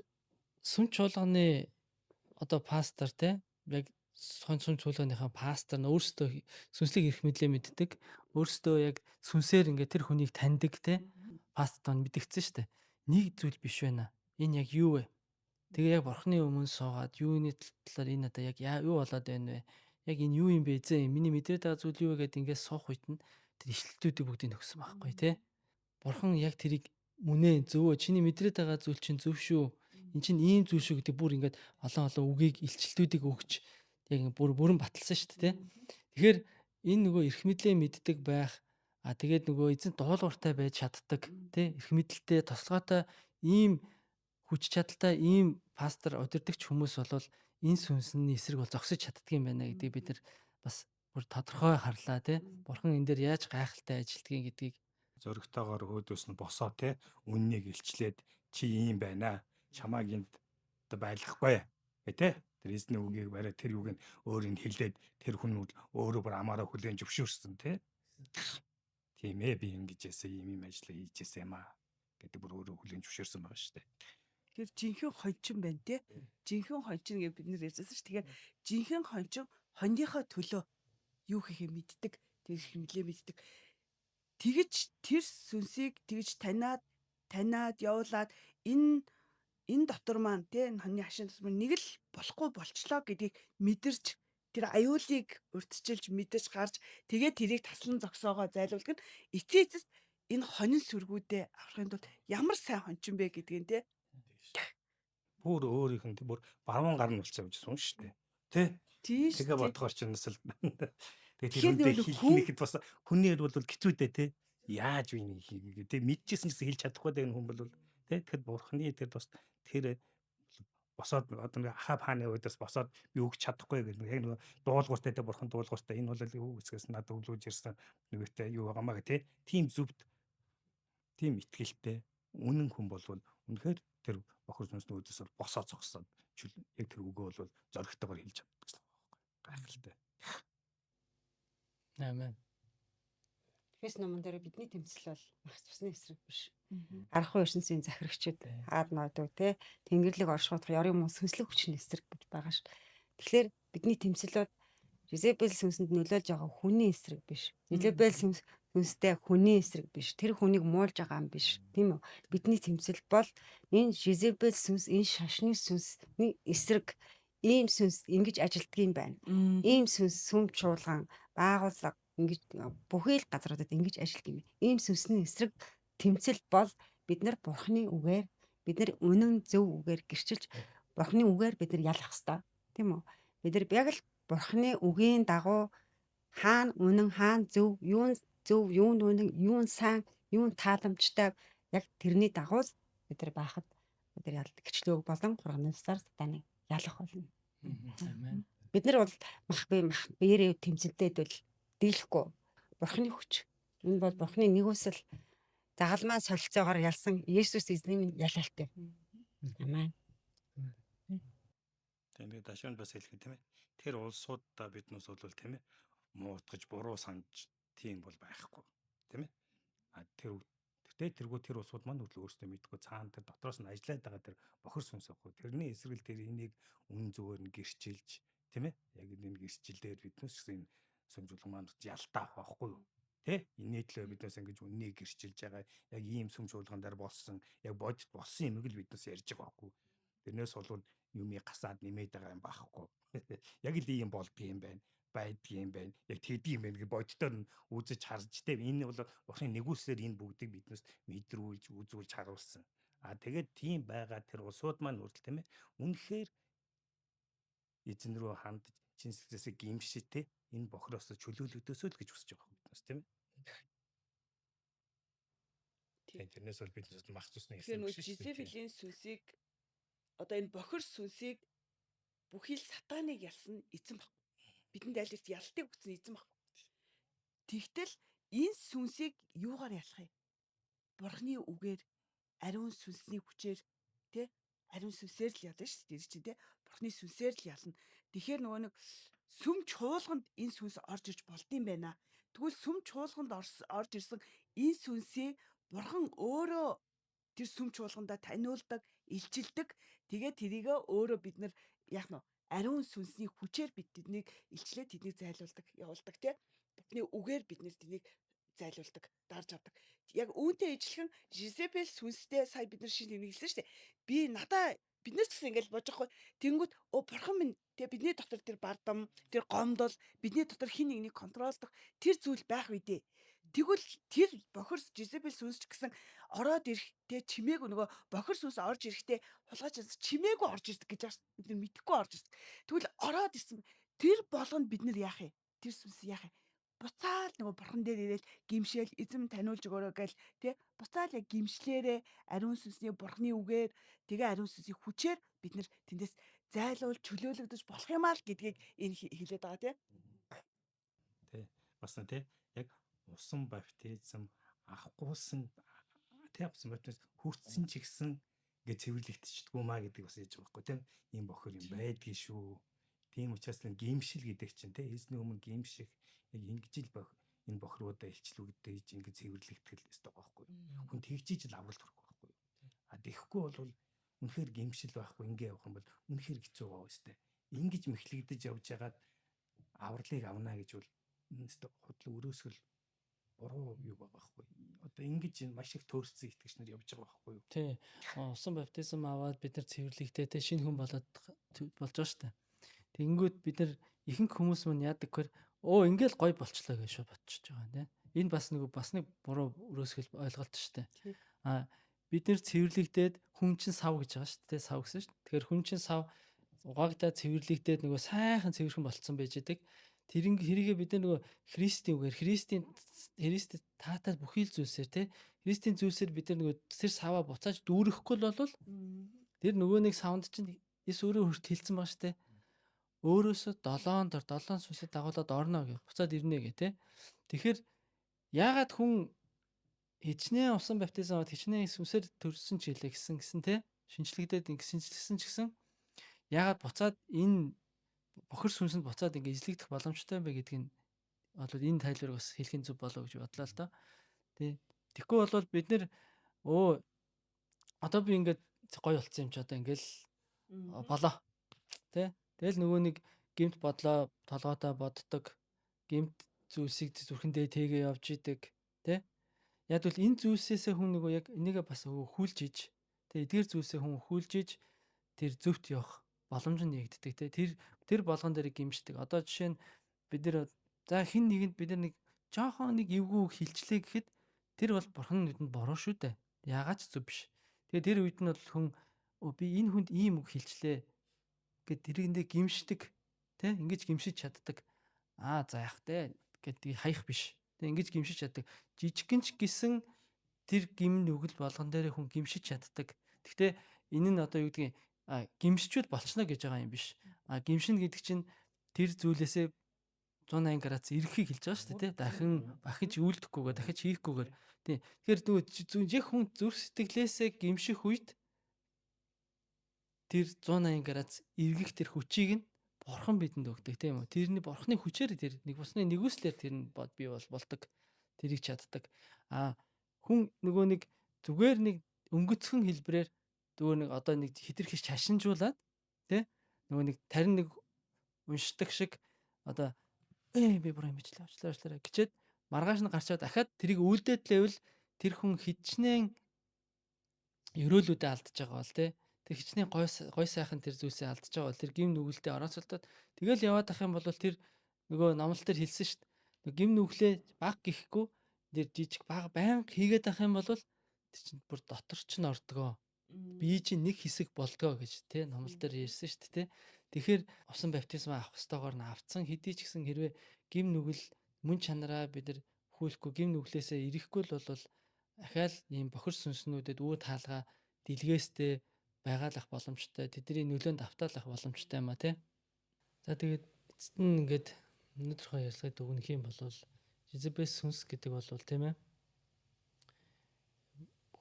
сүм чуулганы одоо пастор те яг сүм чуулганыхаа пастор нь өөрсдөө сүнслэг эрх мэдлээ мэддэг, өөрсдөө яг сүнсээр ингээд тэр хүнийг таньдаг те пастор нь мэдгдсэн шүү дээ. Нэг зүйл биш байна. Энэ яг юу вэ? Тэгээ яг бурхны өмнө суугаад юуны талаар энэ одоо яг юу болоод байна вэ? Яг энэ юу юм бэ эзэн? Миний мэдрээд байгаа зүйл юу вэ гэдээ ингээд суух үед нь тэр ишлэлтүүдийг бүгдийг нөхсөн байхгүй тий. Бурхан яг тэрийг үнэ зөвөө чиний мэдрээд байгаа зүйл чинь зөв шүү. Эн чинь ийм зүйл шүү гэдэг бүр ингээд олон олон үгийг илчлэлтүүдийг өгч яг бүр бүрэн баталсан шүү дээ тий. Тэгэхээр энэ нөгөө эрх мэдлээ мэддэг байх а тэгээд нөгөө эзэн дуулууртай байж чаддаг тий эрх мэдэлтэй тослогоотой ийм хүч чадалтай ийм пастор удирдагч хүмүүс болвол энэ сүнсний эсрэг бол зогсож чаддгүй юм байна гэдгийг бид нар бас бүр тодорхой харлаа тий. Бурхан энэ дээр яаж гайхалтай ажилтгийг гэдгийг Зоригтойгоор өөдөөс нь босоо те үннийг илчлээд чи ийм байна. Чамааг энд одоо байлгахгүй гэ те. Тэр эзний үгийг бариад тэр юуг нь өөр нь хэлээд тэр хүн өөрөө бүр амаараа хүлээн зөвшөөрсөн те. Тийм ээ, би ингэж яасан, ийм ийм ажиллаа хийжсэн юм аа гэдэг бүр өөрөө хүлээн зөвшөөрсөн байгаа шүү дээ. Тэр жинхэнэ хончин байна те. Жинхэнэ хончин гэж бид нэр ярьжсэн шүү. Тэгэхээр жинхэнэ хончин хондийнхоо төлөө юу хийхээ мэддэг. Тэр их нэлээ мэддэг. Тэгэж тэр сүнсийг тэгж таниад таниад явуулаад энэ дотор маань те, энэ хоньны хашийн дотор маань нэг л болохгүй болчлоо гэдгийг мэдэрч, тэр аюулыг урьдчилж мэдэрч гарч, тэгээд тэрийг таслан зогсоогоо зайлуулдаг нь эцээ эцэст энэ хонин сүргүүдээ аврахын тулд ямар сайн хончин бэ гэдгийг те. Бүр өөрийнх нь бүр баруун гар нь болцсон явж байсан шүү дээ. Тэ? Тийм шүү. Тэгээ бодохоор ч насал. Тэгээ тэр Тэгэхээр хүнтэй нөгөө хүн- хэлэхэд бас хүний бол хэцүү дээ те. Яаж вэ нэг хийгээ те, мэдчихсэн гэсэн хэлж чадахгүй дээ энэ хүн бол те. Тэгэхэд бурхны тэр бас тэр босоод одоо нэг Ахаб хааны өөдөөс босоод би өгч чадахгүй гэх нэг яг нөгөө дуулууртай те, бурхан дуулууртай, энэ бол юу гэсгээс надад өглөөж ирсэн нөгөөтэй юу байгаамаа гэх те. Тийм зүвт, тийм итгэлтэй үнэн хүн болвол үнэхээр тэр бохор сүнсний өөдөөс бол босоо зогсоод яг тэр үгөө бол зоригтойгоор хэлж чаддаг гэсэн үг байхгүй. Гайхалтай. Амен. Эфес номон дээр бидний тэмцэл бол мах цусны эсрэг биш. Архуу ертөнцийн захирагчид аад нойдуу те, тэнгэрлэг оршихуйдах ёрын мөн сүнслэг хүчний эсрэг гэж байгаа шүү. Тэгэхээр бидний тэмцэл бол Жезебел сүнсэнд нөлөөлж байгаа хүний эсрэг биш. Жезебел сүнстэй хүний эсрэг биш. Тэр хүнийг муулж байгаа юм биш. Тийм үү? Бидний тэмцэл бол энэ Жезебел сүнс, энэ шашны сүнсний эсрэг, ийм сүнс ингэж ажилтдаг юм байна. Ийм сүнс сүм чуулган, байгууллага ингэж бүхий л газруудад ингэж ажилтдаг юм. Ийм сүнсний эсрэг тэмцэл бол бид нар бурхны үгээр, бид нар үнэн зөв үгээр гэрчилж, бурхны үгээр бид нар ялах ёстой. Тийм үү? Бид нар яг л бурхны үгийн дагуу хаана үнэн, хаана зөв, юу нь зөв, юу нь үнэн, юу нь сайн, юу нь тааламжтай, яг тэрний дагуу л бид нар байхад бид нар ялдаг гэрчлөөг болон хурганы цасаар сатаныг ялах болно. Амен. Бид нар бол мах бие мах биеэрээ тэмцэлдээд бол дийлэхгүй. Бурхны хүч. Энэ бол Бурхны нэгүсэл загалмаа солилцоогоор ялсан Есүс эзний минь ялалтай. Амен. Тийм, тэгээд дашуунд бас хэлэх тийм ээ. Тэр улсуудаа биднээс бол тийм ээ муутгаж буруу санаж тийм бол байхгүй тийм ээ. А тэр тэртээ тэргүү тэр улсууд маань хүртэл өөрсдөө мэдгүй цаана тэр дотроос нь ажиллаад байгаа тэр бохир сүнс байхгүй. Тэрний эсрэг тэр энийг үн зүгээр нь гэрчилж тийм ээ. Яг энэ гэрчилдээр биднээс ч гэсэн энэ сүмжүүлэг маань ялтаа авах байхгүй юу? Тэ? Энэний төлөө биднээс ингэж үннийг гэрчилж байгаа. Яг ийм сүм чуулган дээр болсон, яг бодит болсон юмыг л биднээс ярьж байгаа байхгүй. Тэрнээс бол юмыг гасаад нэмээд байгаа юм байхгүй. Яг л ийм болдго юм байна, байдг юм байна. Яг тэгдэг юм байна гэж боддоор нь үзэж харж тэ. Энэ бол бурхны нэгүслэр энэ бүгдийг биднээс мэдрүүлж, үзүүлж харуулсан. А тэгээд тийм байгаа тэр улсууд маань хүртэл тийм ээ үнэхээр эзэн рүү хандж чин сэтгэлээсээ гимшиж тэ энэ бохроос чөлөөлөгдөөсөө л гэж хүсэж байгаа биднээс тийм ээ. Тийм. Тэрнээс бол биднээс мах цусны Тэгэхээр нөгөө биш шүү дээ. Жезебелийн сүнсийг одоо энэ бохир сүнсийг бүхий л сатаныг ялсан эзэн баг. Бидэнд аль эрт ялтыг өгсөн эзэн баг. Тэгтэл энэ сүнсийг юугаар ялах юм? Бурхны үгээр, ариун сүнсний хүчээр тэ, ариун сүнсээр л ялна шүү дээ тэр чинь тэ. Бурхны сүнсээр л ялна. Тэгэхээр нөгөө нэг сүм чуулганд энэ сүнс орж ирж болдсон байна. Тэгвэл сүм чуулганд орж ирсэн энэ сүнсээ бурхан өөрөө тэр сүм чуулгандаа таниулдаг, илчилдэг. Тэгээд тэрийгэ өөрөө бид нар яах нь вэ? Ариун сүнсний хүчээр бид тэднийг илчлээд тэднийг зайлуулдаг, явуулдаг тий. Бурхны үгээр бид нэр тэднийг зайлуулдаг, дарж авдаг. Яг үүнтэй ижилхэн Жезебел сүнстэй сая бид нар шинэ нэмэлсэн шүү дээ. Би надаа бид нар ч гэсэн ингээл бодож байхгүй. Тэнгүүт өө бурхан минь тэгээ бидний дотор тэр бардам, тэр гомдол, бидний дотор хин нэгнийг контролдох тэр зүйл байх үедээ. Тэгвэл тэр бохир Жезебел сүнс ч гэсэн ороод ирэх тэ чимээгүй, нөгөө бохир сүнс орж ирэхдээ хулгайч чимээгүй орж ирдэг гэж байна. Бид нар мэдэхгүй орж ирдэг. Тэгвэл ороод ирсэн тэр болгонд бид нар яах юм? Тэр сүнс яах юм? Буцаал нөгөө бурхан дээр ирээл гимшээл эзэм таниулж өгөөрэй гээл тэ буцаал яг гимшлээрээ ариун сүнсний бурхны үгээр тэгээ ариун сүнсний хүчээр бид нар тэндээс зайлуул чөлөөлөгдөж болох юм аа л гэдгийг энэ хэлээд байгаа тий. Тий. Бас нь тий яг усан баптизм авахгүйсэн тий усан баптизм хүртсэн ч гэсэн ингээ цэвэрлэгдчихдэггүй маа гэдэг бас яаж байгаа байхгүй тийм ийм бохор юм байдгийг шүү. Тийм учраас л гимшил гэдэг чинь тий эзний өмнө гимших яг ингэж л бох энэ бохруудаа илчлүүгдэж ингэ цэвэрлэгдэх л ёстой байхгүй. Хүн тэгжиж л авралт хүрэх байхгүй. А тэгэхгүй бол үнэхээр гимшил байхгүй ингэ явах юм бол үнэхээр хэцүү байгаа өстэй. Ингэж мэхлэгдэж явж хагаад авралыг авна гэж бол өстэй худлаа өрөөсгөл буруу юу байгаа байхгүй. Одоо ингэж маш их төөрсөн итгэгч нар явж байгаа байхгүй юу? Тий. Усан баптизм аваад бид нар цэвэрлэгдээ те шинэ хүн болоод болж байгаа шүү дээ. Тэгэнгүүт бид нар ихэнх хүмүүс мань яадаг гэхээр өө ингээл гой болчлоо гэж шууд бодчихож байгаа юм те. Энэ бас нэг бас нэг буруу өрөөсгөл ойлголт шүү дээ. А бид нар цэвэрлэгдээд хүн чинь сав гэж байгаа шүү дээ. Сав гэсэн шүү. Тэгэхээр хүн чинь сав угаагдаа цэвэрлэгдээд нөгөө сайхан цэвэрхэн болцсон байж идэг. Тэрэн тэрийгээ бид нар нөгөө Христийн үгээр Христийн Христ таатай бүхий л зүйлсээр те Христийн зүйлсээр бид нар нөгөө тэр саваа буцааж дүүрэхгүй л бол тэр нөгөө нэг савнд чинь эс өөрөө хүрт хилцэн байгаа шүү дээ. Өөрөөсөө долоон дор долоон сүнсээ дагуулад орно гэх буцаад ирнэ гэх те. Тэгэхээр яагаад хүн хичнээн усан баптизм аваад хичнээн сүнсээр төрсөн ч хэлээ гэсэн гэсэн те шинчлэгдээд ингэ шинчлэгсэн ч гэсэн яагаад буцаад энэ бохир сүнсэнд буцаад ингэ эзлэгдэх боломжтой юм бэ гэдгийг нь бол энэ тайлбарыг бас хэлэх нь зөв болоо гэж бодлоо л доо. Тий. Тэгэхгүй бол бид нэр өө одоо би ингээд гоё болцсон юм чи одоо ингээл болоо. Тэ? Тэгэл нөгөө нэг гимт бодлоо толгойтой боддог. Гимт зүйлсийг зүрхэндээ тэгээ явж идэг. Тэ? Яг бол энэ зүйлсээсээ хүн нөгөө яг энийгээ бас хүүлж иж тэ эдгээр зүйлсээ хүн хүүлж иж тэр зөвхт явах боломж нь нэгддэг тэ тэр тэр болгон дээр гимшдэг. Одоо жишээ нь бид нэр за хин нэгэнд бид нар нэг жоохон нэг эвгүй хилчлээ гэхэд тэр бол бурхан нүдэнд буруу шүү дээ. Яагаад ч зөв биш. Тэгээ тэр үед нь бол хүн би энэ хүнд ийм үг хилчлээ гэд тэрийгэндээ гимшдэг тэ ингэж гимшиж чаддаг. Аа за яах тэ гэд хаях биш. Тэ ингэж гимшиж чаддаг. Жижигхэн ч гэсэн тэр гим нүгэл болгон дээр хүн гимшиж чаддаг. Гэхдээ энэ нь одоо юу гэдгийг гимшчүүд болчихно гэж байгаа юм биш. А гимшин гэдэг чинь тэр зүйлээсээ 180 градус ирэхийг хэлж байгаа шүү дээ, тий. Дахин бахиж үйлдэхгүйгээр, дахиж хийхгүйгээр. Тий. Тэгэхээр нөгөө зүг яг хүн зүрх сэтгэлээсээ гимших үед тэр 180 градус эргэх тэр хүчийг нь бурхан бидэнд өгдөг, тийм үү? Тэрний бурханы хүчээр тэр нэг бусны нэгүслэр тэр нь бий бол болдог. Тэрийг чаддаг. А хүн нөгөө нэг зүгээр нэг өнгөцхөн хэлбрээр зүгээр нэг одоо нэг хитрхи шашинжуулаад тий нөгөө нэг тарин нэг уншдаг шиг одоо би буруу юм бичлээ уучлаарай уучлаарай гэчээд маргааш нь гарчаад дахиад тэрийг үйлдээд лээвэл тэр хүн хичнээн ерөөлүүдэд алдаж байгаа бол тий тэр хичнээн гой гой сайхан тэр зүйлсээ алдаж байгаа бол тэр гим нүгэлтэд орооцолдоод тэгэл яваад ах юм бол тэр нөгөө номлол дээр хэлсэн шүү дээ. Гим нүглээ баг гихгүй тэр жижиг баг байнга хийгээд ах юм бол тэр чинь бүр дотор чинь ордгоо. Би чинь нэг хэсэг болдгоо гэж тий номлол дээр ярьсан шүү дээ тий. Тэгэхээр усан баптизм авах ёстойгоор нь авцсан хэдий ч гэсэн хэрвээ гим нүгэл мөн чанараа бид нар хүүлэхгүй гим нүглээсээ ирэхгүй л бол ахаал ийм бохир сүнснүүдэд үе таалгаа дэлгээстэй байгаалах боломжтой, тэдний нөлөөнд автаалах боломжтой юм а тий. За тэгээд эцэст нь ингээд өнөөдрийнхөө ярилцлагыг дүгнэх юм бол Жизебел сүнс гэдэг бол тийм ээ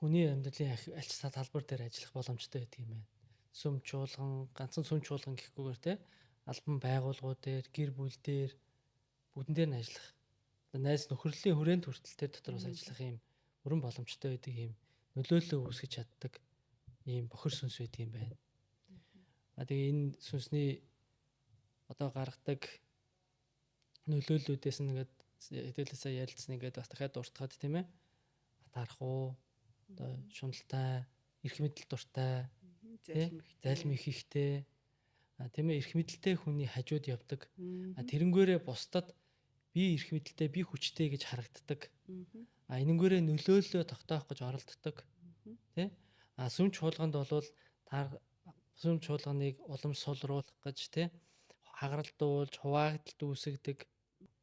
хүний амьдралын аль ч талбар дээр ажиллах боломжтой байдаг юм байна. Сүм чуулган, ганцхан сүм чуулган гэхгүйгээр те албан байгууллагууд дээр, гэр бүл дээр бүгдэн дээр нь ажиллах. Найз нөхөрлийн хүрээнд хүртэл тэр дотор бас ажиллах юм өрөн боломжтой байдаг юм нөлөөллөө үүсгэж чаддаг ийм бохир сүнс байдаг юм байна. А тэгээ энэ сүнсний одоо гаргадаг нөлөөллүүдээс нь ингээд хэдүүлээсээ ярилцсан ингээд бас дахиад дуртахад тийм ээ атаарх уу одоо шуналтай, эрх мэдэл дуртай, залхим их ихтэй, тийм ээ эрх мэдэлтэй хүний хажууд явдаг. А тэрнгээрээ бусдад би эрх мэдэлтэй, би хүчтэй гэж харагддаг. А энэнгээрээ нөлөөллөө тогтоох гэж оролддог. Тэ? А сүм чуулганд бол сүм чуулганыг улам сулруулах гэж тэ хагаралдуулж, хуваагдалт үүсгдэг,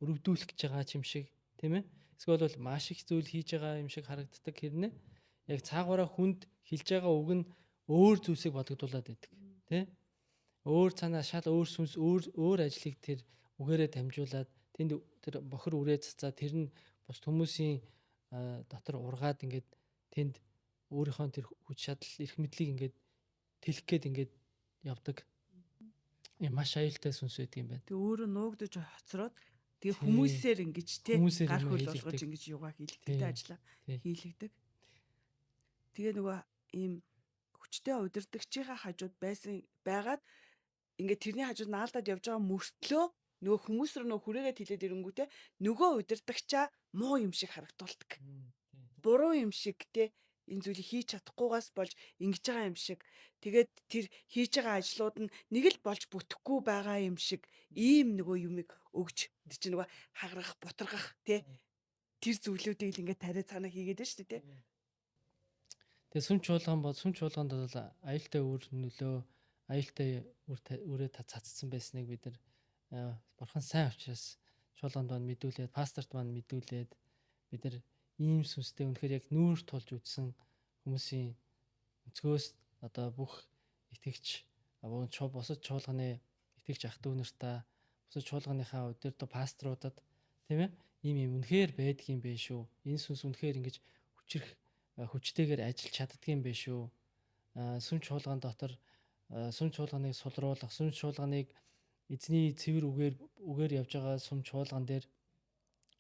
өрөвдүүлэх гэж байгаа юм шиг, тийм ээ? Эсвэл бол маш их зүйл хийж байгаа юм шиг харагддаг хэрнээ яг цаагаараа хүнд хэлж байгаа үг нь өөр зүйлсийг бодогдуулаад байдаг, тий? Өөр цаанаа шал өөр сүнс, өөр өөр ажлыг тэр үгээрээ дамжуулаад тэнд тэр бохир үрээ цацаа, тэр нь бус хүмүүсийн дотор ургаад ингээд тэнд өөрийнхөө тэр хүч чадал, эрх мэдлийг ингээд тэлэх гээд ингээд явдаг. Юм маш аюултай сүнс байдаг юм байна. Тэг өөрөө нуугдаж хоцроод тэгээ хүмүүсээр ингэж те Хүмүүсээр гар юм хөл хийлэгдэг. болгож ингэж юугаа хийлэгдэг те, ажлаа хийлэгдэг. Тэгээ нөгөө ийм хүчтэй удирдагчийнхаа хажууд байсан байгаад ингээд тэрний хажууд наалдаад явж байгаа мөртлөө нөгөө хүмүүс рүү нөгөө хүрээгээд хилээд ирэнгүүтээ нөгөө удирдагчаа муу юм шиг харагдуулдаг. Буруу юм шиг те, энэ зүйлийг хийж чадахгүйгаас болж ингэж байгаа юм шиг. Тэгээд тэр хийж байгаа ажлууд нь нэг л болж бүтэхгүй байгаа юм шиг ийм нөгөө юмыг өгч, тэр чинь нөгөө хагарах, бутаргах те, тэр зүйлүүдийг л ингээд тариа цаанаа хийгээд байна шүү дээ те. Тэгээ сүм чуулган бол, сүм чуулганд бол аюултай үр нөлөө, аюултай үр үрээ цацсан байсныг бид нар бурхан сайн учраас чуулганд маань мэдүүлээд, пасторт маань мэдүүлээд, бид нар ийм сүнстэй үнэхээр яг нүүр тулж үзсэн хүмүүсийн өнцгөөс одоо бүх итгэгч, бусад чуулганы итгэгч ах дүү нартаа, бусад чуулганыхаа удирдах пасторудад, тийм ээ, ийм юм үнэхээр байдгийн байх шүү. Энэ сүнс үнэхээр ингэж хүчрэх хүчтэйгээр ажиллаж чаддгийн байх шүү. Сүм чуулган дотор сүм чуулганыг сулруулах, сүм чуулганыг эзний цэвэр үгээр явж байгаа сүм чуулган дээр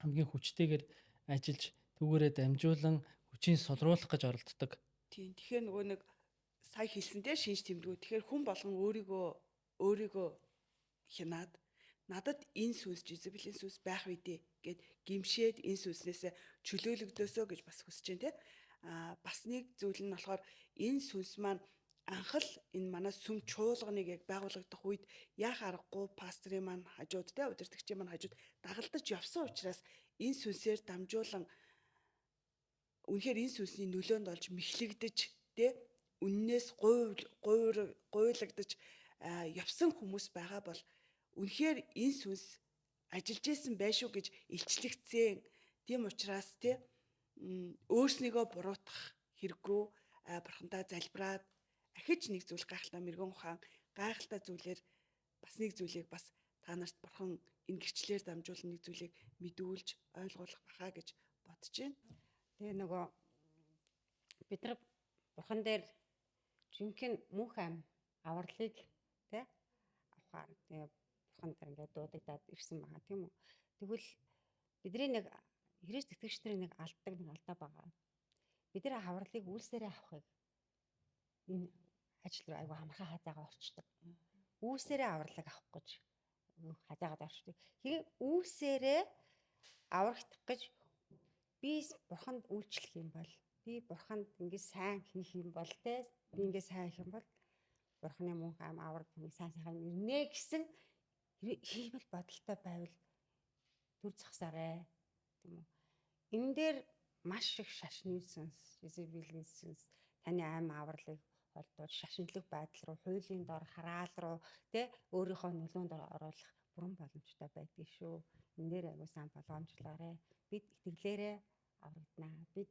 хамгийн хүчтэйгээр ажиллаж, түүгээрээ дамжуулан хүчийг сулруулах гэж оролддог. Тийм. Тэгэхээр нөгөө нэг сая хэлсэн те, шинж тэмдгүү. Тэгэхээр хүн болгон өөрийгөө өөрийгөө хянаад, надад энэ сүнс, Жизебелийн сүнс байх үү дээ гэд гимшээд энэ сүнснээс чөлөөлөгдөөсөө гэж бас хүсэж байна те. А бас нэг зүйл нь болохоор энэ сүнс маань анх л энэ манай сүм чуулганыг яг байгуулагдах үед яах аргагүй пастрын маань хажууд те, удирдагчийн маань хажууд дагалдаж явсан учраас энэ сүнсээр дамжуулан үнэхээр энэ сүнсний нөлөөнд олж мэхлэгдэж те, үннээс гуйлагдаж явсан хүмүүс байгаа бол үнэхээр энэ сүнс ажиллаж исэн байшгүй гэж илчлэгдсэн. Тийм учраас те, өөрснийгөө буруутгах хэрэггүй, бурхандаа залбираад ахиж нэг зүйл гайхалтай мэрэгэн ухаан, гайхалтай зүйлээр бас нэг зүйлийг бас та нарт бурхан энэ гэрчлэлээр дамжуулан нэг зүйлийг мэдүүлж ойлгуулах баха гэж бодож байна. Тэгээ нөгөө бид нар бурхан дээр жинхэнэ мөнх ам авралыг тэ авахаар тэгээ бурхан дээр ингээд дуудагдаад ирсэн байгаа, тийм үү. Тэгвэл бидний нэг Христ итгэгч нарын нэг алддаг нэг алдаа байгаа. Бид нар авралыг үйлсээрээ авахыг энэ ажил руу айгүй амархан хазаагаа орчдөг. Үйлсээрээ авралыг авах гэж хазаагаад орчдөг. Хэрэг үйлсээрээ аврагдах гэж би бурханд үйлчлэх юм бол, би бурханд ингэ сайн хийх юм бол те, би ингэ сайн хийх юм бол бурханы мөнх ам аврал нэг сайн сайхан ирнэ гэсэн хиймэл бодолтой байвал түр зогсоорой, тийм үү. Энэ дээр маш их шашны сүнс, Изебелийн сүнс таны ам авралыг холдуулж шашинлаг байдал руу, хуулийн дор хараал руу тэ өөрийнхөө нөлөөнд оруулах бүрэн боломжтой байдгийг шүү. Энэ дээр аягүй сайн болгоомжлоорой. Бид итгэлээрээ аврагдана. Бид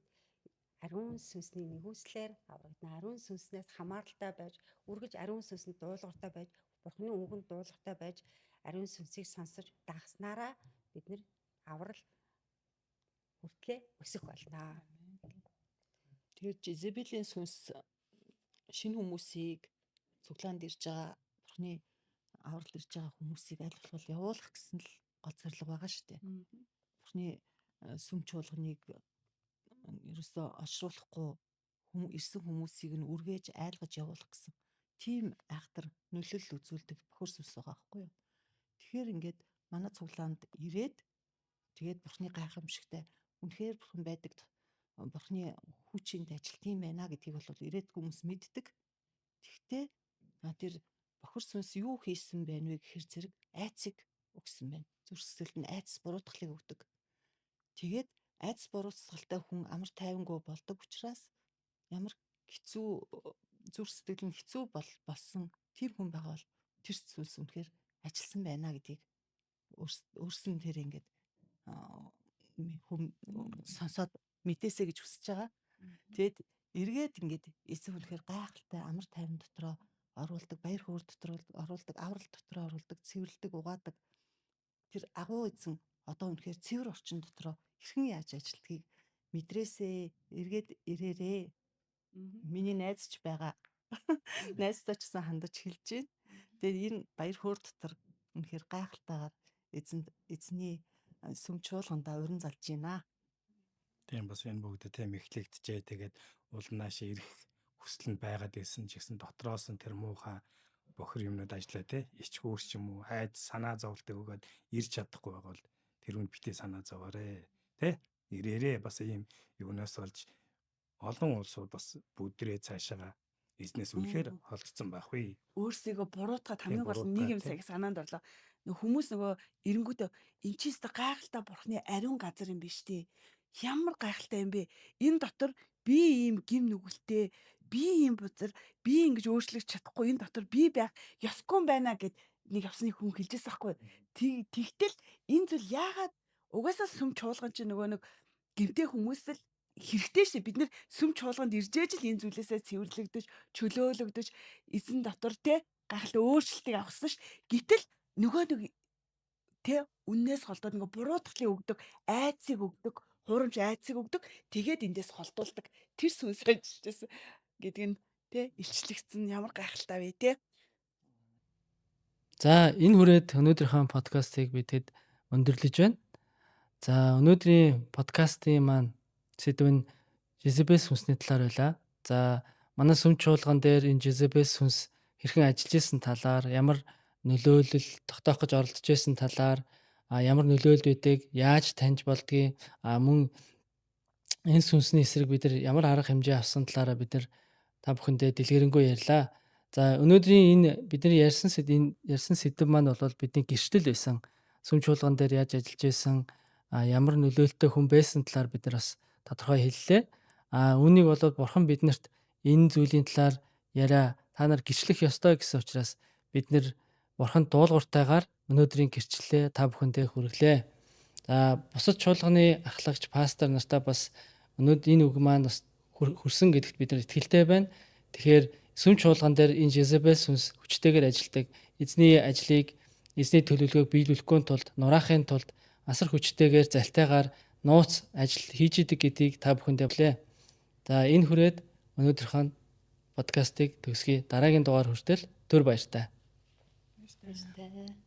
ариун сүнсний нэгүслээр аврагдана. Ариун сүнснээс хамааралтай байж, үргэлж ариун сүнсэнд дуулууртай байж, Бурхны үгэнд дуулууртай байж, ариун сүнсийг сонсож дагснараа бид нэр аврал хүртлээ өсөх болно. Тэгэхээр Жизебелийн сүнс шинэ хүмүүсийг, цуглаанд ирж байгаа, Бурхны аврал ирж байгаа хүмүүсийг аль болох явуулах гэсэн л гол зорилго байгаа шүү дээ. Бурхны сүм чуулганыг ерөөсөө олшруулахгүй ирсэн хүмүүсийг нь үргээж айлгаж явуулах гэсэн тийм айхтар нөлөөлөл үзүүлдэг бохир сүнс байгаа байхгүй юу. Тэгэхээр ингээд манай цуглаанд ирээд тэгээд Бурхны гайхамшигтай үнэхээр Бурхан байдаг, Бурхны хүчинд ажилт юм байна гэдгийг бол ирээд хүмүүс мэддэг. Тэгтээ тэр бохир сүнс юу хийсэн байх вэ гэхэр зэрэг айцыг өгсөн байна. Зүрх сэтгэлд нь айц буруутгалыг өгдөг. Тэгээд айц буруутгалтай хүн амар тайвангүй болдог учраас ямар хэцүү зүрх сэтгэл нь хэцүү болсон тэр хүн байгаа бол тэр сүнс үнэхээр ажилласан байна гэдгийг өөрсөн тэр ингээд хүм сонсоод мэдээсэй гэж хүсэж байгаа. Тэгээд эргээд ингээд эзэн үнэхээр гайхалтай амар тайван дотроо оруулдаг, баяр хөөр дотор оруулдаг, аврал дотор оруулдаг, цэвэрлдэг, угаадаг. Тэр агуу эзэн одоо үнэхээр цэвэр орчин дотроо хэрхэн яаж ажилтгийг мэдрээсээ, эргээд ирээрээ. Миний найз ч байгаа. Найздаа ч гэсэн хандаж хэлж байна. Тэгээд энэ баяр хөөр дотор үнэхээр гайхалтайгаар эзэнд эзний сүм чуулгандаа уран залж байна. Тийм, бас энэ бүгд тийм эхлэгдэжээ. Тэгээд улнааш ирэх хүсэл нь байгаад байсан ч гэсэн дотроос нь тэр муухай бохир юмнууд ажиллаа те, ичгүүр ч юм уу, айд санаа зовлтыг өгөөд ирж чадахгүй байгаа бол тэр үн битээ санаа зовоорой те, ирээрээ. Бас ийм юунаас болж олон улсууд бас бүдрээ цаашаага эзнээс үнэхээр холдсон байх вэ? Өөрсдийгөө буруутгаад хамгийн гол нэг юм сая санаанд орлоо. Нөх хүмүүс нөгөө эренгүүтээ эн чинь өстө гайхалтай бурхны ариун газар юм биш үү? Ямар гайхалтай юм бэ? Энэ дотор би ийм гим нүгэлтэй, би ийм бузар, би ингэж өөрчлөх чадахгүй, энэ дотор би байх ёсгүй юм байна гэд нэг явсны хүн хэлжээс байхгүй. Тэгтэл энэ зүйл яагаад угаасаа сүм чуулган чинь нөгөө нэг гимтэй хүмүүс л хэрэгтэй шүү. Бид нэр сүм чуулганд ирж ээж л энэ зүйлээсээ цэвэрлэгдэж, чөлөөлөгдөж, эзэн дотор те гайхалтай өөрчлөлтийг авахсан ш. Гэтэл нөгөө нэг те үннээс холдоод нөгөө буруутгалыг өгдөг, айцыг өгдөг, хуурамч айцыг өгдөг. Тэгээд эндээс холдуулдаг. Тэр сүнс ажиллаж байсан гэдэг нь те илчлэгдсэн ямар гайхалтай вэ те. За, энэ хүрээд өнөөдрийнхөө подкастыг бид хэд өндөрлөж байна. За, өнөөдрийн подкастын маань сэдв нь Жезебел сүнсний талаар байлаа. За, манай сүм чуулган дээр энэ Жезебел сүнс хэрхэн ажиллаж исэн талаар, ямар нөлөөлөл тогтоох гэж оролдож исэн талаар, ямар нөлөөлөл байдгийг яаж таньж болдгийг, мөн энэ сүнсний эсрэг бид нар ямар арга хэмжээ авсан талаараа бид нар та бүхэндээ дэлгэрэнгүй ярьлаа. За, өнөөдрийн энэ бидний ярьсан сэдв, энэ ярьсан сэдэв маань бол бидний гэрчлэл байсан. Сүм чуулган дээр яаж ажиллаж байсан, ямар нөлөөлөлтөй хүн байсан талаар бид нар бас тодорхой хэллээ. Үүнийг бол бурхан биднэрт энэ зүйлийн талаар яриа, та нар гэрчлэх ёстой гэсэн учраас бид нар бурханд дуулууртайгаар өнөөдрийн гэрчлэлээ та бүхэндээ хүргэлээ. За, бусад чуулганы ахлагч пастор нартаа бас өнөөдөр энэ үг маань бас хүрсэн гэдэгт бид нар итгэлтэй байна. Тэгэхээр сүм чуулган дээр энэ Жезебел сүнс хүчтэйгээр ажилладаг. Эзний ажлыг, эзний төлөвлөгөөг биелүүлэхгүй тулд, нураахын тулд асар хүчтэйгээр залтайгаар нууц ажил хийж идэг гэдгийг та бүхэндээ блээ. За, энэ хүрээд өнөөдрийнхөө подкастыг төгсгөе. Дараагийн дугаар хүртэл түр баяртай. Баяртай.